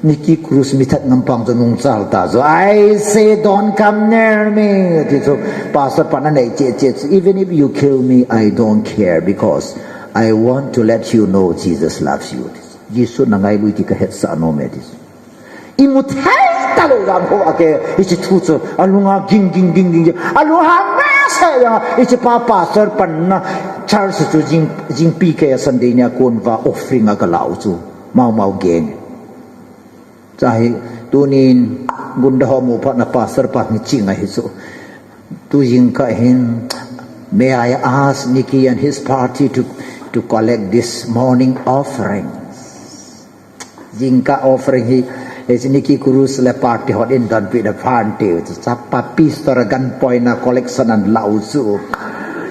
Nicky Cruz mithat ngampang chu nungchal ta chu. I say, "Don't come near me," ati chu. Pastor pan anei cheh cheh chu. "Even if you kill me, I don't care, because I want to let you know Jesus loves you." Jesu nangailut ti kahetsah nom e ati chu. Imu thei talou jang ho ake, hiche thu chu, alunga ging, ging, ging, ging, alunga ngasa jang, hiche pa pastor panna church chu jing, jingpi kei a Sunday nia kon va offering a galau chu, mau mau geng. Chahi, tunin gunda ho mu phat na pastor pa ni ching ahi chu. Tu jingkah hin, "May I ask Nicky and his party to, to collect this morning offering?" Jingkah offering hi, hiche Nicky Cruz le party hon eidonpi na phan tiu chu. Chapa pastor a gunpoint a collection ahin lau chu.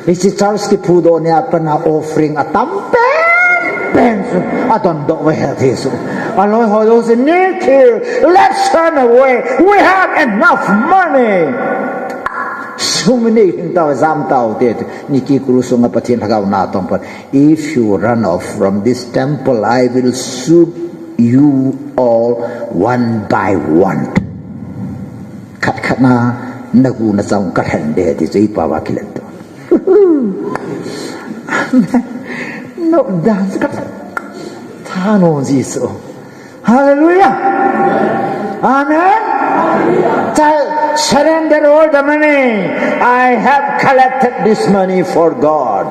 Hiche church kiphudoh nia pat a offering atam pen pen chu adondoh ve ahi chu. Aloi ho jouse, "Nicky, let's run away. We have enough money." Sum nei hing tau, jam tau te. Nicky Cruz sunga Pathen lhagao natong pan. "If you run off from this temple, I will shoot you all one by one." Khat khat na, nagu na chang ka lhen de ti chu i pa va kilen to. No dance ka tha no Jesu. Hallelujah. Amen. Child, surrender all the money. I have collected this money for God,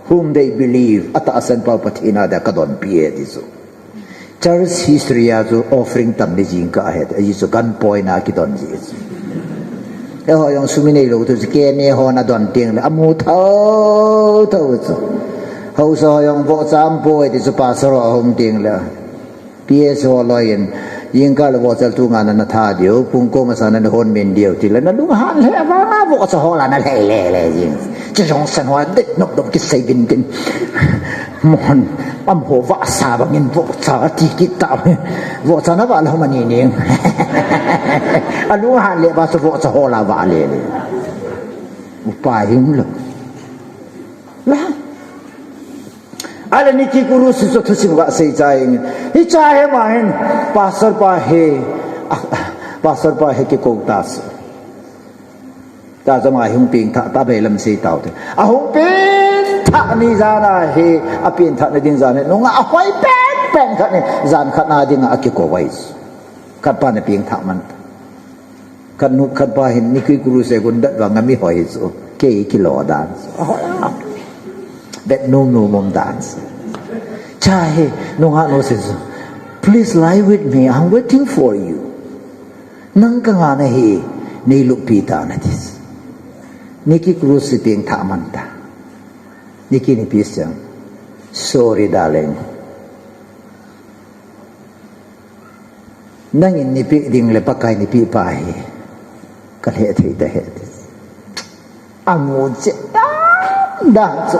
whom they believe. Ata asan pau Pathen a dia kadonpi e ti chu. Church history a chu offering tam ni jingkah ahi, ahi chu gunpoint a kidon ji chu. Eiho jong sum inei lou tu chu K N A hon adon teng le amu thotho chu. Haosa ho jong vohcha aumpoi ti chu pastor ho ahung teng le. P S ho loi in, jingkah le vohcha tu nga na na tha diu, pung ko masa na na hon min diu ti le, na lunghan le, avanga vohcha ho la na le le le jing. Chu jong san ho, dik nok dom kisei bin tin. Mon, amaho vahsa bangin vohcha ati kit ta. Vohcha na vah lou mani ning. Alunghan le ba chu vohcha ho la vah le le. Upa him lou. La. Ale Nicky Cruz chu thusim ga sei chai. Hiche hi ma hin pastor pa hi, ah, pastor pa hi kikou ta chu. Ta jong ahung pengthah ta, beilam sei tau te. Ahung pengthah ni jan a hi, apengthah na ding jan hi, nunga ahoi pen pen khat ni, jan khat na ding a akikou vai. Khat pa na pengthah man. Khat nu, khat pa hin Nicky Cruz e gun dat vang ami hoi chu. Kei kilo dan. Ahoi a. Bet nu nu mom dan. Cha hi, nunga nu se chu. Please lie with me. I'm waiting for you. Nang ka ngah na hi, nei luppi ta na ti. Nicky Cruz si pengthah man ta. Nicky nipi siang. Sorry, darling. Nangin neipeh ding le Pakai neipeh pa hi. Ka lheh thei ta he. Amu che dan dan chu.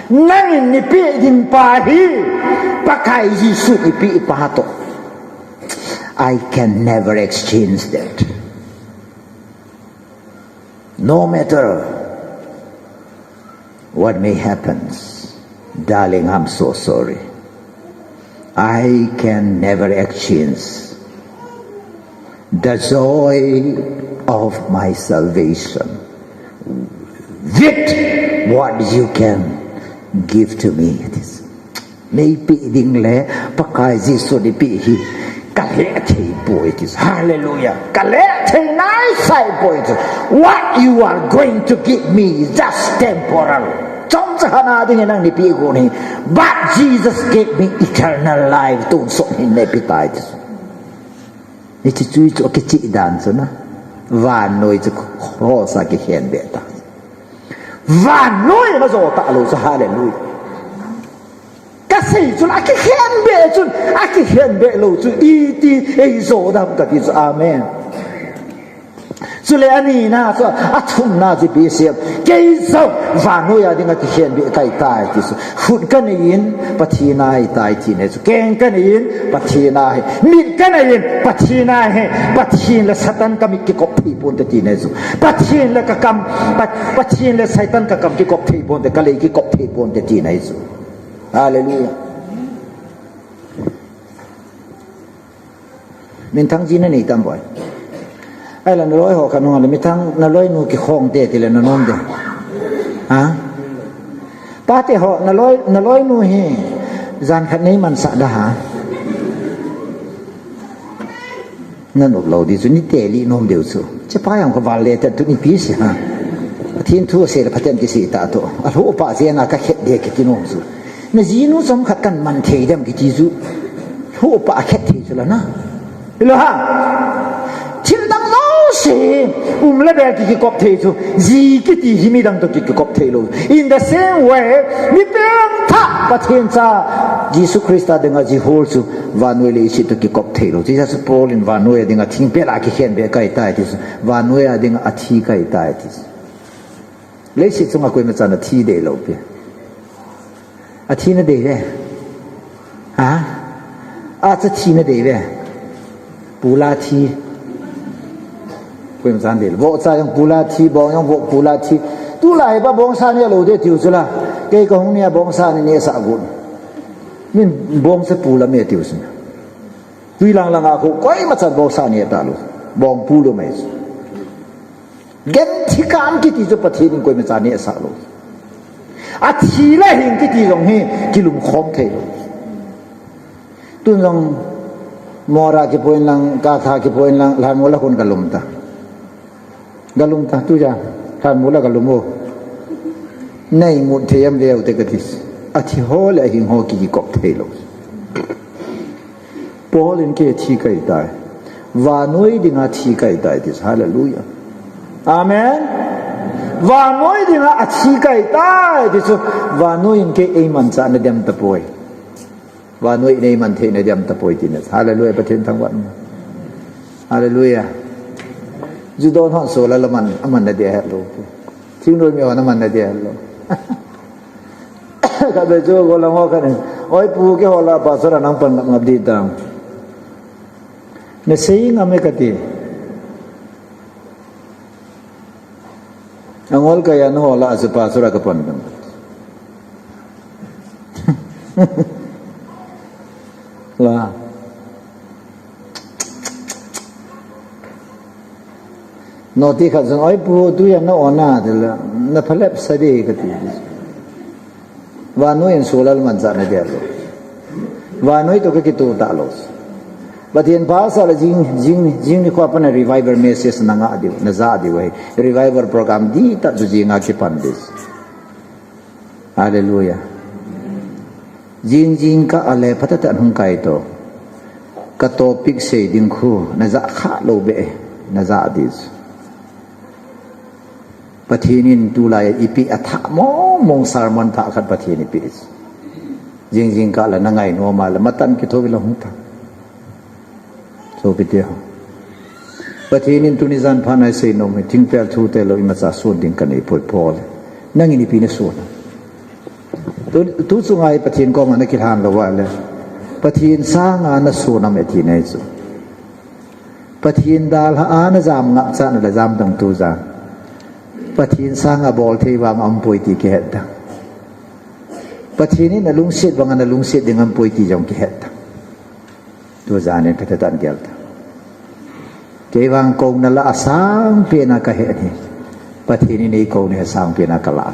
Nangin neipeh ding pa hi Pakai Jesu neipeh pa toh. I can never exchange that. No matter what may happen, darling, I'm so sorry. I can never exchange the joy of my salvation with what you can give to me. It is. Neipeh ding le Pakai Jesu neipeh hi ka lheh thei poi ti. Hallelujah. Ka lheh thei naisai poi ti. What you are going to give me is just temporal. Chomcha khat na ding nang neipeh gon hi. But Jesus gave me eternal life. Tonsot hin neipeh tai ti. Hiche chu chu kichih dan chu na. Vannoi chu cross a kikhenbeh ta. Vannoi ma jo talou chu, hallelujah. Ka sei chun akikhenbeh chun, akikhenbeh lou chu iti eijo dam kati chu, amen. Chule anina chu, athumna chu ipi asei em. Kei jong vannoi a dinga kikhenbeh kahitai ti chu. Khut kanei in Pathen a ahitai tina chu. Keng kanei in Pathen a ahi. Mit kanei in Pathen a ahi. Pathen le Satan kamit kikop thei ponte tina chu. Pathen le kakam, Pat-, Pathen le Satan kakam kikop thei ponte, kalei kikop thei ponte tina chu. Hallelujah. Minthang ji nanei tam boi. Ahile naloi ho khat nung le minthang naloinu kikhong te tile nanom de. Ha? Pate ho naloi, naloinu hi jan khat neimansah da ha. Nanop lou di chu nite li nom diu chu. Chepa jong kaval le ta tuni pi si ha. Pathen thu asei le phaten kisei ta to. Alhuh pa jeng a kakhet de kiti nom chu. Najinu chomkhat kaman thei dem kiti chu. Lhuh pa akhet thei chu la na. Ilo ha. Thil dang jouse um le bel ki, kikop thei chu. Ji kiti hi midang to ki, kikop thei lou. In the same way, mi pengthah Pathen cha Jesu Christa dinga ji hol chu vannoi leiset to kikop thei lou. Ti chu Paul in vannoi a dinga thingpel a kikhenbeh kahitai ti chu. Vannoi a dinga athi kahitai ti chu. Leiset chunga koima chan athi dei lou pi. Athi nadei ve. Ha? Acha thi nadei ve. Pula thi. Koima chan dei lou. Vohcha jong pula thi, bong jong voh pula thi. Tulai pa bongsa ne lou de tiu chu la. Kei kahung nia bongsa ne, nesah got. Min bongsa pula me tiu chu. Tui lang lang a khu koima chan bongsa ne ta lou. Bong pu lou mai chu. Genthei kam kiti chu Pathen in koima cha nesah lou. Athi le hing kiti jong hi kilungkhom thei lou. Tun jong mol a kipon lang, ka tha kipon lang, lhanmol a khun kalum ta. Kalum ta, tuja, lhanmol a kalum o. Nei mut thei am veu te kati. Athi ho le ahing ho ki, kikop thei lou. Paul in kei thi kahitai. Vannoi dinga thi kahitai ti chu. Hallelujah. Amen. Vannoi dinga athi kahitai ti chu. Vannoi in kei eimanchah nadem tapoi. Vannoi in eiman thei nadem tapoi tina. Hallelujah. Pathen thangvah. Hallelujah. Ju don hon so la laman, aman nadei helou. Thingnoi mi hon aman nadei helou. Khatvei chu gollhang ho khat in, "Oi pu, keiho lah a pastor a nang pan ngap ngap di tam." Nasei ngam e kati. Angol kaiya naho lah a chu pastor a kapan tam. La. Noti khat chun, "Oi pu, tujan na on a," tile, "Na phalep sa di," kati. Vannoi in so la laman cha nadei lou. Vannoi to kakitoh ta lou. Pathen pha sa le jing, jing, jing nikho a pat na revival message nangah diu, najah diu ahi. Revival program dihtah chu jing a kipan di. Hallelujah. Jing jingkah a le phatah tah hung kaito. Ka topic sei ding khu, najah kha lou beh, najah di. Pathen in tulai a eipeh a thah mong mong sermon thah khat Pathen in eipeh. Jing jingkah a le nangai nom a le matan kithou vin la hung ta. Sopite ho. Pathen in tuni jan phat na isei nom hi, thingpel thu tilou imacha son ding kanei poi Paul. Nangin ipi nason. Tu, tu chunga hi Pathen koma nakilhan lou va le. Pathen sanga nason am ati nei chu. Pathen dalha a najam ngap chan le jam dong tu jan. Pathen sanga bol thei vang aum poi ti kihet ta. Pathen in nalungset banga nalungset ding aum poi ti jong kihet ta. Tujan in phatah tah in gel ta. Kei vang kouna lah a sangpen a kahe hi. Pathen in eikou ni hi sangpen a kalah.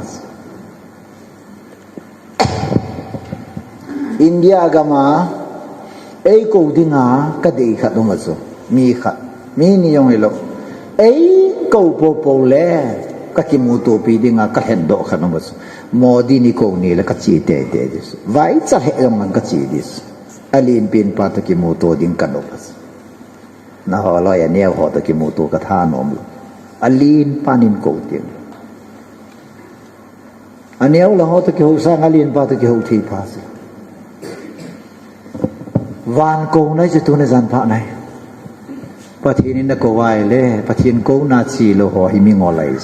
India gam a eikou dinga kadei khat um a chu. Mi khat. Mi ni jong hilou. Eikou poupou le kakimutopi dinga kalhendoh khat um a chu. Modi in eikou ni le kache teitei di chu. Vaicha he jong nang kache di chu. Alenpen pa toh kimuto ding kanop a chu. Naho loi aneo ho toh kimuto katha nom lou. Alen pan in kou teng. Aneo la ho toh kihou sang alen pa toh kihou thei pha se. Van kouna chu tuni jan phat na hi. Pathen in nakou vai le, Pathen kouna che lou ho hi mi ngol ahi.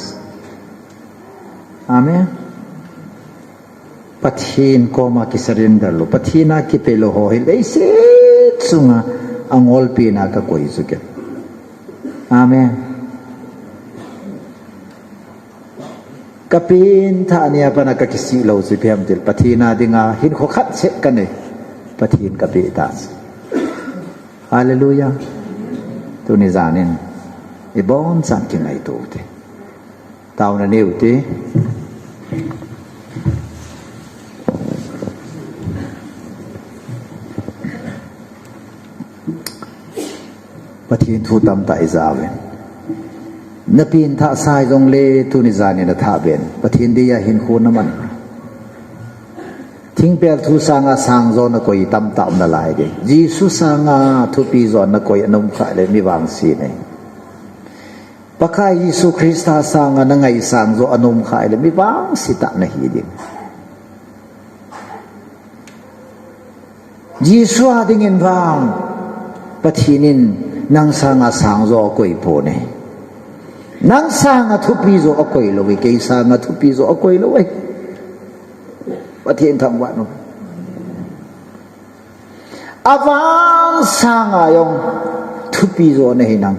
Amen. Pathen koma kisurrender lou, Pathen a kipe lou ho hi leiset chunga angolpena kakoi chu ke. Amen. Kapengthah nia pat a kakisih lou chu ipi ham itile Pathen a dinga hinkho khat seh kanei. Pathen kapeh tah. Hallelujah. Tuni janin iboncha'n kingaito ute. Taona nei ute. Pathen thu tamtah ija uvin. Napengthah sa jongle tuni janin nathah ben. Pathen dia hinkho naman. Thingpel thu sanga sangjo nakoi tamtah um nalai ding. Jesu sanga thupijo nakoi ana um khah le mi vangse nahi. Pakai Jesu Christa sanga nangaisangjo ana um khah le mi vangse tah nahi ding. Jesu a dingin vang, Pathen in nang sanga sangjo akoi pon ahi. Nang sanga thupijo akoi lou ahi, kei sanga thupijo akoi lou ahi. Pathen thangvah in um. Avan sanga jong thupijo nahi nang.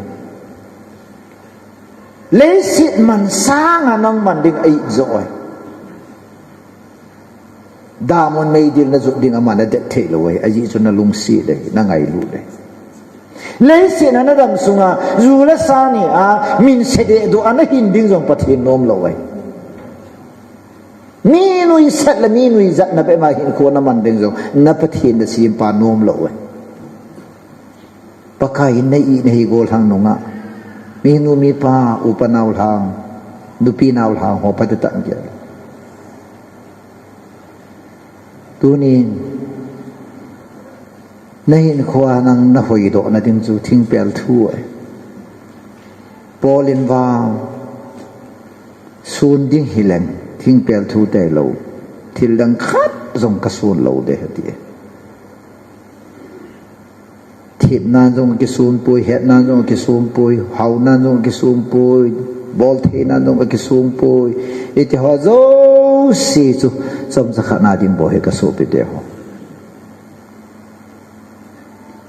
Leiset man sanga nang man ding ahi jo ahi. Diamond meidil najot ding aman adet thei lou ahi, ajeh chu nalungset ahi, nangailut ahi. Leiset a nadam sunga, ju le sa nia, min sedeh doh a nahin ding jong Pathen nom lou ahi. Mi nuisat le mi nuijatna bep a hinkho naman ding jong, na Pathen nasempa nom lou ahi. Pakai in na-it nahi gollhang nunga, minu mipa, upa nao lhang, nupi nao lhang ho phatah in gel. Tunin, nahinkhoa nang nahoidoh na ding chu thingpel thu ahi. Paul in vang, sun ding hileng, thingpel thu tailou, thil dang khat jong kasun lou ding ahi ati. Themnan jong akisun poi, hetnan jong akisun poi, haonan jong akisun poi, boltheinan jong akisun poi. Hiti ho jouse chu chomcha khat na ding bou ahi ka sopite ho.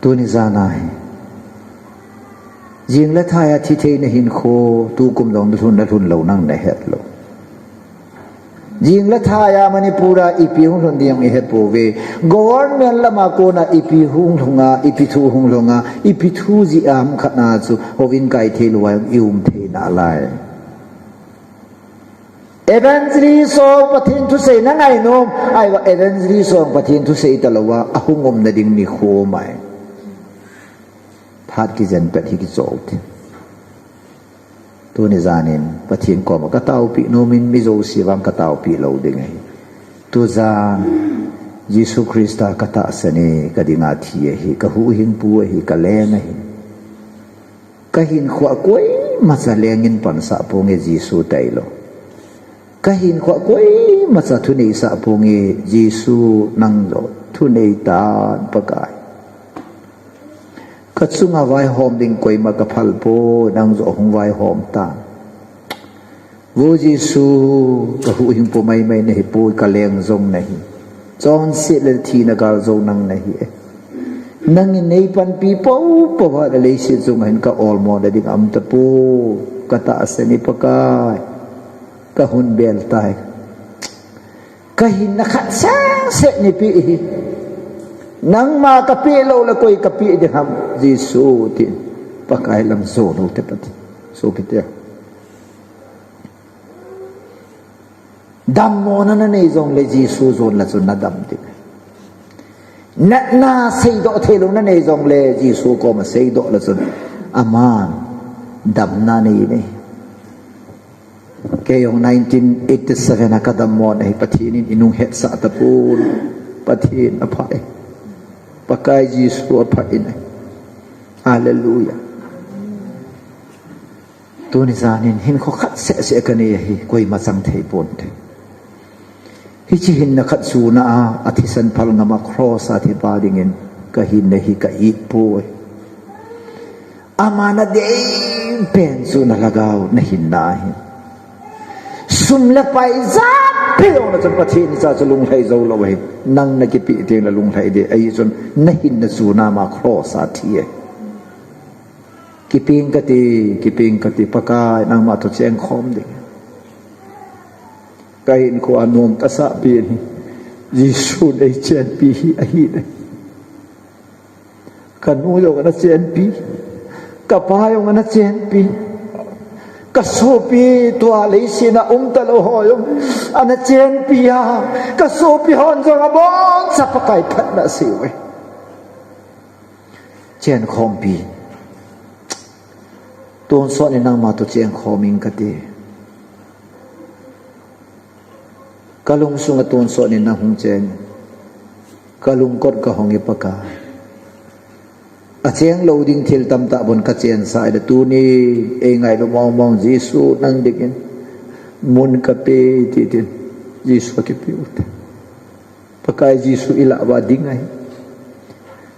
Tuni jana hi. Jing le thai a thi theina hinkho, tukum jong nalhun, nalhun lou nang nahet lou. Jing le thai a Manipur a ipi hung lhun ding jong ihet pouve. Government lama kona ipi hung lhunga, ipi thu hung lhunga, ipi thu jeh a ham khat na chu houin kai thei lou a i um thei nalai. Evangelist ho Pathen thusei na ngainom, ahivang evangelist ho Pathen thusei talou a, ahung umna ding nikho mai. Phat kijen pet hi kichou te. Tuni janin, Pathen koma kataopi nomin mi jouse vang kataopi lou ding ahi. Tujan, Jesu Christa katahsan e, kadinga thi ahi, kahuhhingpu ahi, kaleng ahi. Kahinkhoa koimacha lengin pansah ponge Jesu tailou. Kahinkhoa koimacha thuneisah ponge Jesu nangjoh thunei tan Pakai. Kachunga vaihom ding koima kaphal poi, nangjoh hung vaihom tan. Vo Jesu, kahuhhingpu maimai nahipoi, kaleng jong nahi. Chonset le thina gal jong nang nahi e. Nangin neipanpi poupou a leiset chunga hin ka olmo na ding aum tapoi, katahsan e Pakai. Kahung bel tai. Kahinna khat seh seh neipeh hi. Nangma kapeh lou le koi kapeh ding ham, Jesu tin. Pakai lam jou lou te Pathen. Sopite. Dammona nanei jongle Jesu jon la chun nadam ding. Natna seidoh theilou nanei jongle Jesu koma seidoh la chun aman damna nei nei. Kei jong nineteen eighty-seven a kadammona hi Pathen in einung hetsah tapon. Pathen apha e. Pakai Jesu apha in e. Hallelujah. Tuni janin hinkho khat seh seh kanei ahi, koima chang thei ponte. Hiche hinna khat suna a, athisan phal ngama cross a thipa dingin kahinna hi ka-it poi. Ama nadei pen chu nalhagao nahinna ahi. Sum le pai jat phe jongle chun Pathen icha chu lunglhai jou lou ahi. Nang nakipe teng le lunglhai ding ahi chun nahin na chu nama cross a thi ahi. Kipeng kati, kipeng kati, Pakai nangma toh chengkhom ding. Kahinkho a nom kasah pen hi Jesun eichenpi hi ahi. Kanu jong ana chenpi, kapa jong ana chenpi, kasopi tua leiset a um talou ho jong ana chenpi a, kasopi hon jong aboncha Pakai phatna asei uve. Chenkhompi. Tonsot in nangma toh chengkhom ing kati. Kalungsunga tonsot in nahung cheng. Kalungkot kahong e Pakai. Acheng lou ding thil tamtah bon kachensah e, tuni eingailu mongmong Jesu nang dingin mun kape tin Jesu akipe ute. Pakai Jesu ilah uva ding ahi.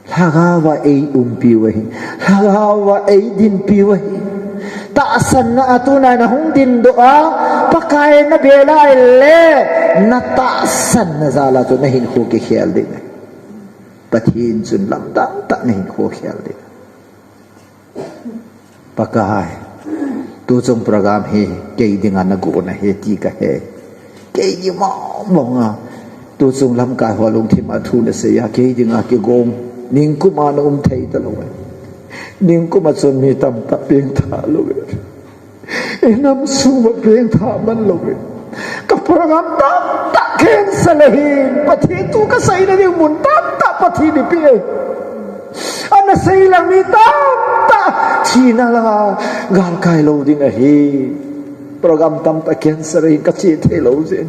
Lhagaova eiumpiu ahi. Lhagaova eidinpiu ahi. Tahsanna a tunai nahung dindoh a, Pakai nabel a ahile, natahsanna jal a chu nahinkho kikhel ding ahi. Pathen chun lamdang tah nahinkho khel ding. Pakai, tuchung program hi kei dinga nagona ahi ti kahe. Kei mongmonga tuchung lamkai ho lungthim a thu nasei a, kei dinga kigong. Ningkuma naum thei talou e. Ningkuma chun mi tamtah pengthah lou e. Inam sunga pengthah man lou e. Ka program tamtah cancel ahin, Pathen thu kaseina ding mun tamtah Pathen in eipeh e. Ana seilang mi tamtah thina langa galkai lou ding ahi. Program tamtah cancel ahin, kache thei lou jeh in.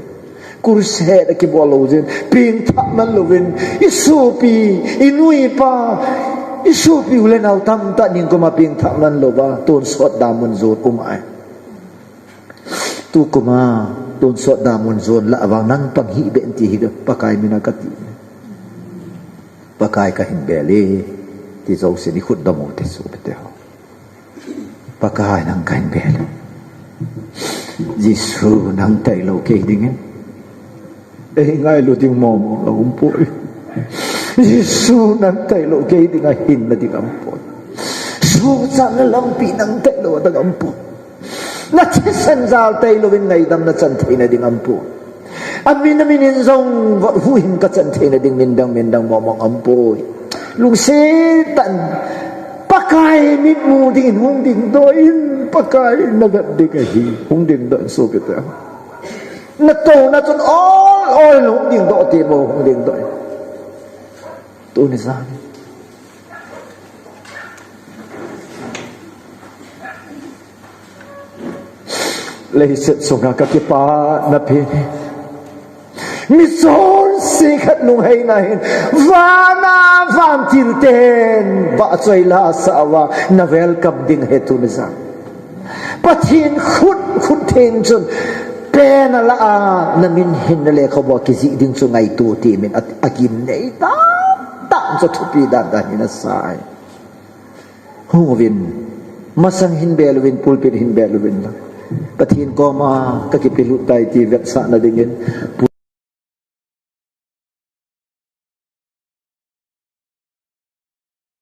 Crusade akibol lou jeh in, pengthah man louvin, isopi, inu ipa, isopi u le nao tamtah ningkuma pengthah man louva tonsot damun jon um ahi. Tukuma tonsot damun jon lah vang nang pang hih beh in ti hi Pakai mina kati. Pakai kahin bel e, ti jousen ikhut dom u te sopite ho. Pakai nang kahin bel e. Jesu nang tailou kei dingin eingailu ding mongmong aumpoi. Jesu nang tailou kei dinga hinna ding aumpoi. Sochatna lampi nang tailou adang aumpoi. Nathisan jal tailouvin ngaidam nachan theina ding aumpoi. Amin, amin in jong vot huhhing kachan theina ding min dang, min dang mongmong aumpoi. Lungset tah in Pakai mitmu dingin hung dingdoh in, Pakai navet ding ahi, hung dingdoh in sopite. Natouna chun ol ol in hung dingdoh te mo, hung dingdoh in. Tuni jan leiset sunga kakipana pen hi michonse khat lungheina hin vana vantil ten vahchoi la asah uva na welcome ding ahi tuni jan. Pathen khut, khut theng chun pen ala a namin hinna lekhabu a kijih ding chu ngaito temin a, agimnei tamtah chu thupi dandan hin asai. Hung uvin, masang hin bel uvin, pulpit hin bel uvin lang. Pathen koma kakipelut tai ti vetsahna dingin,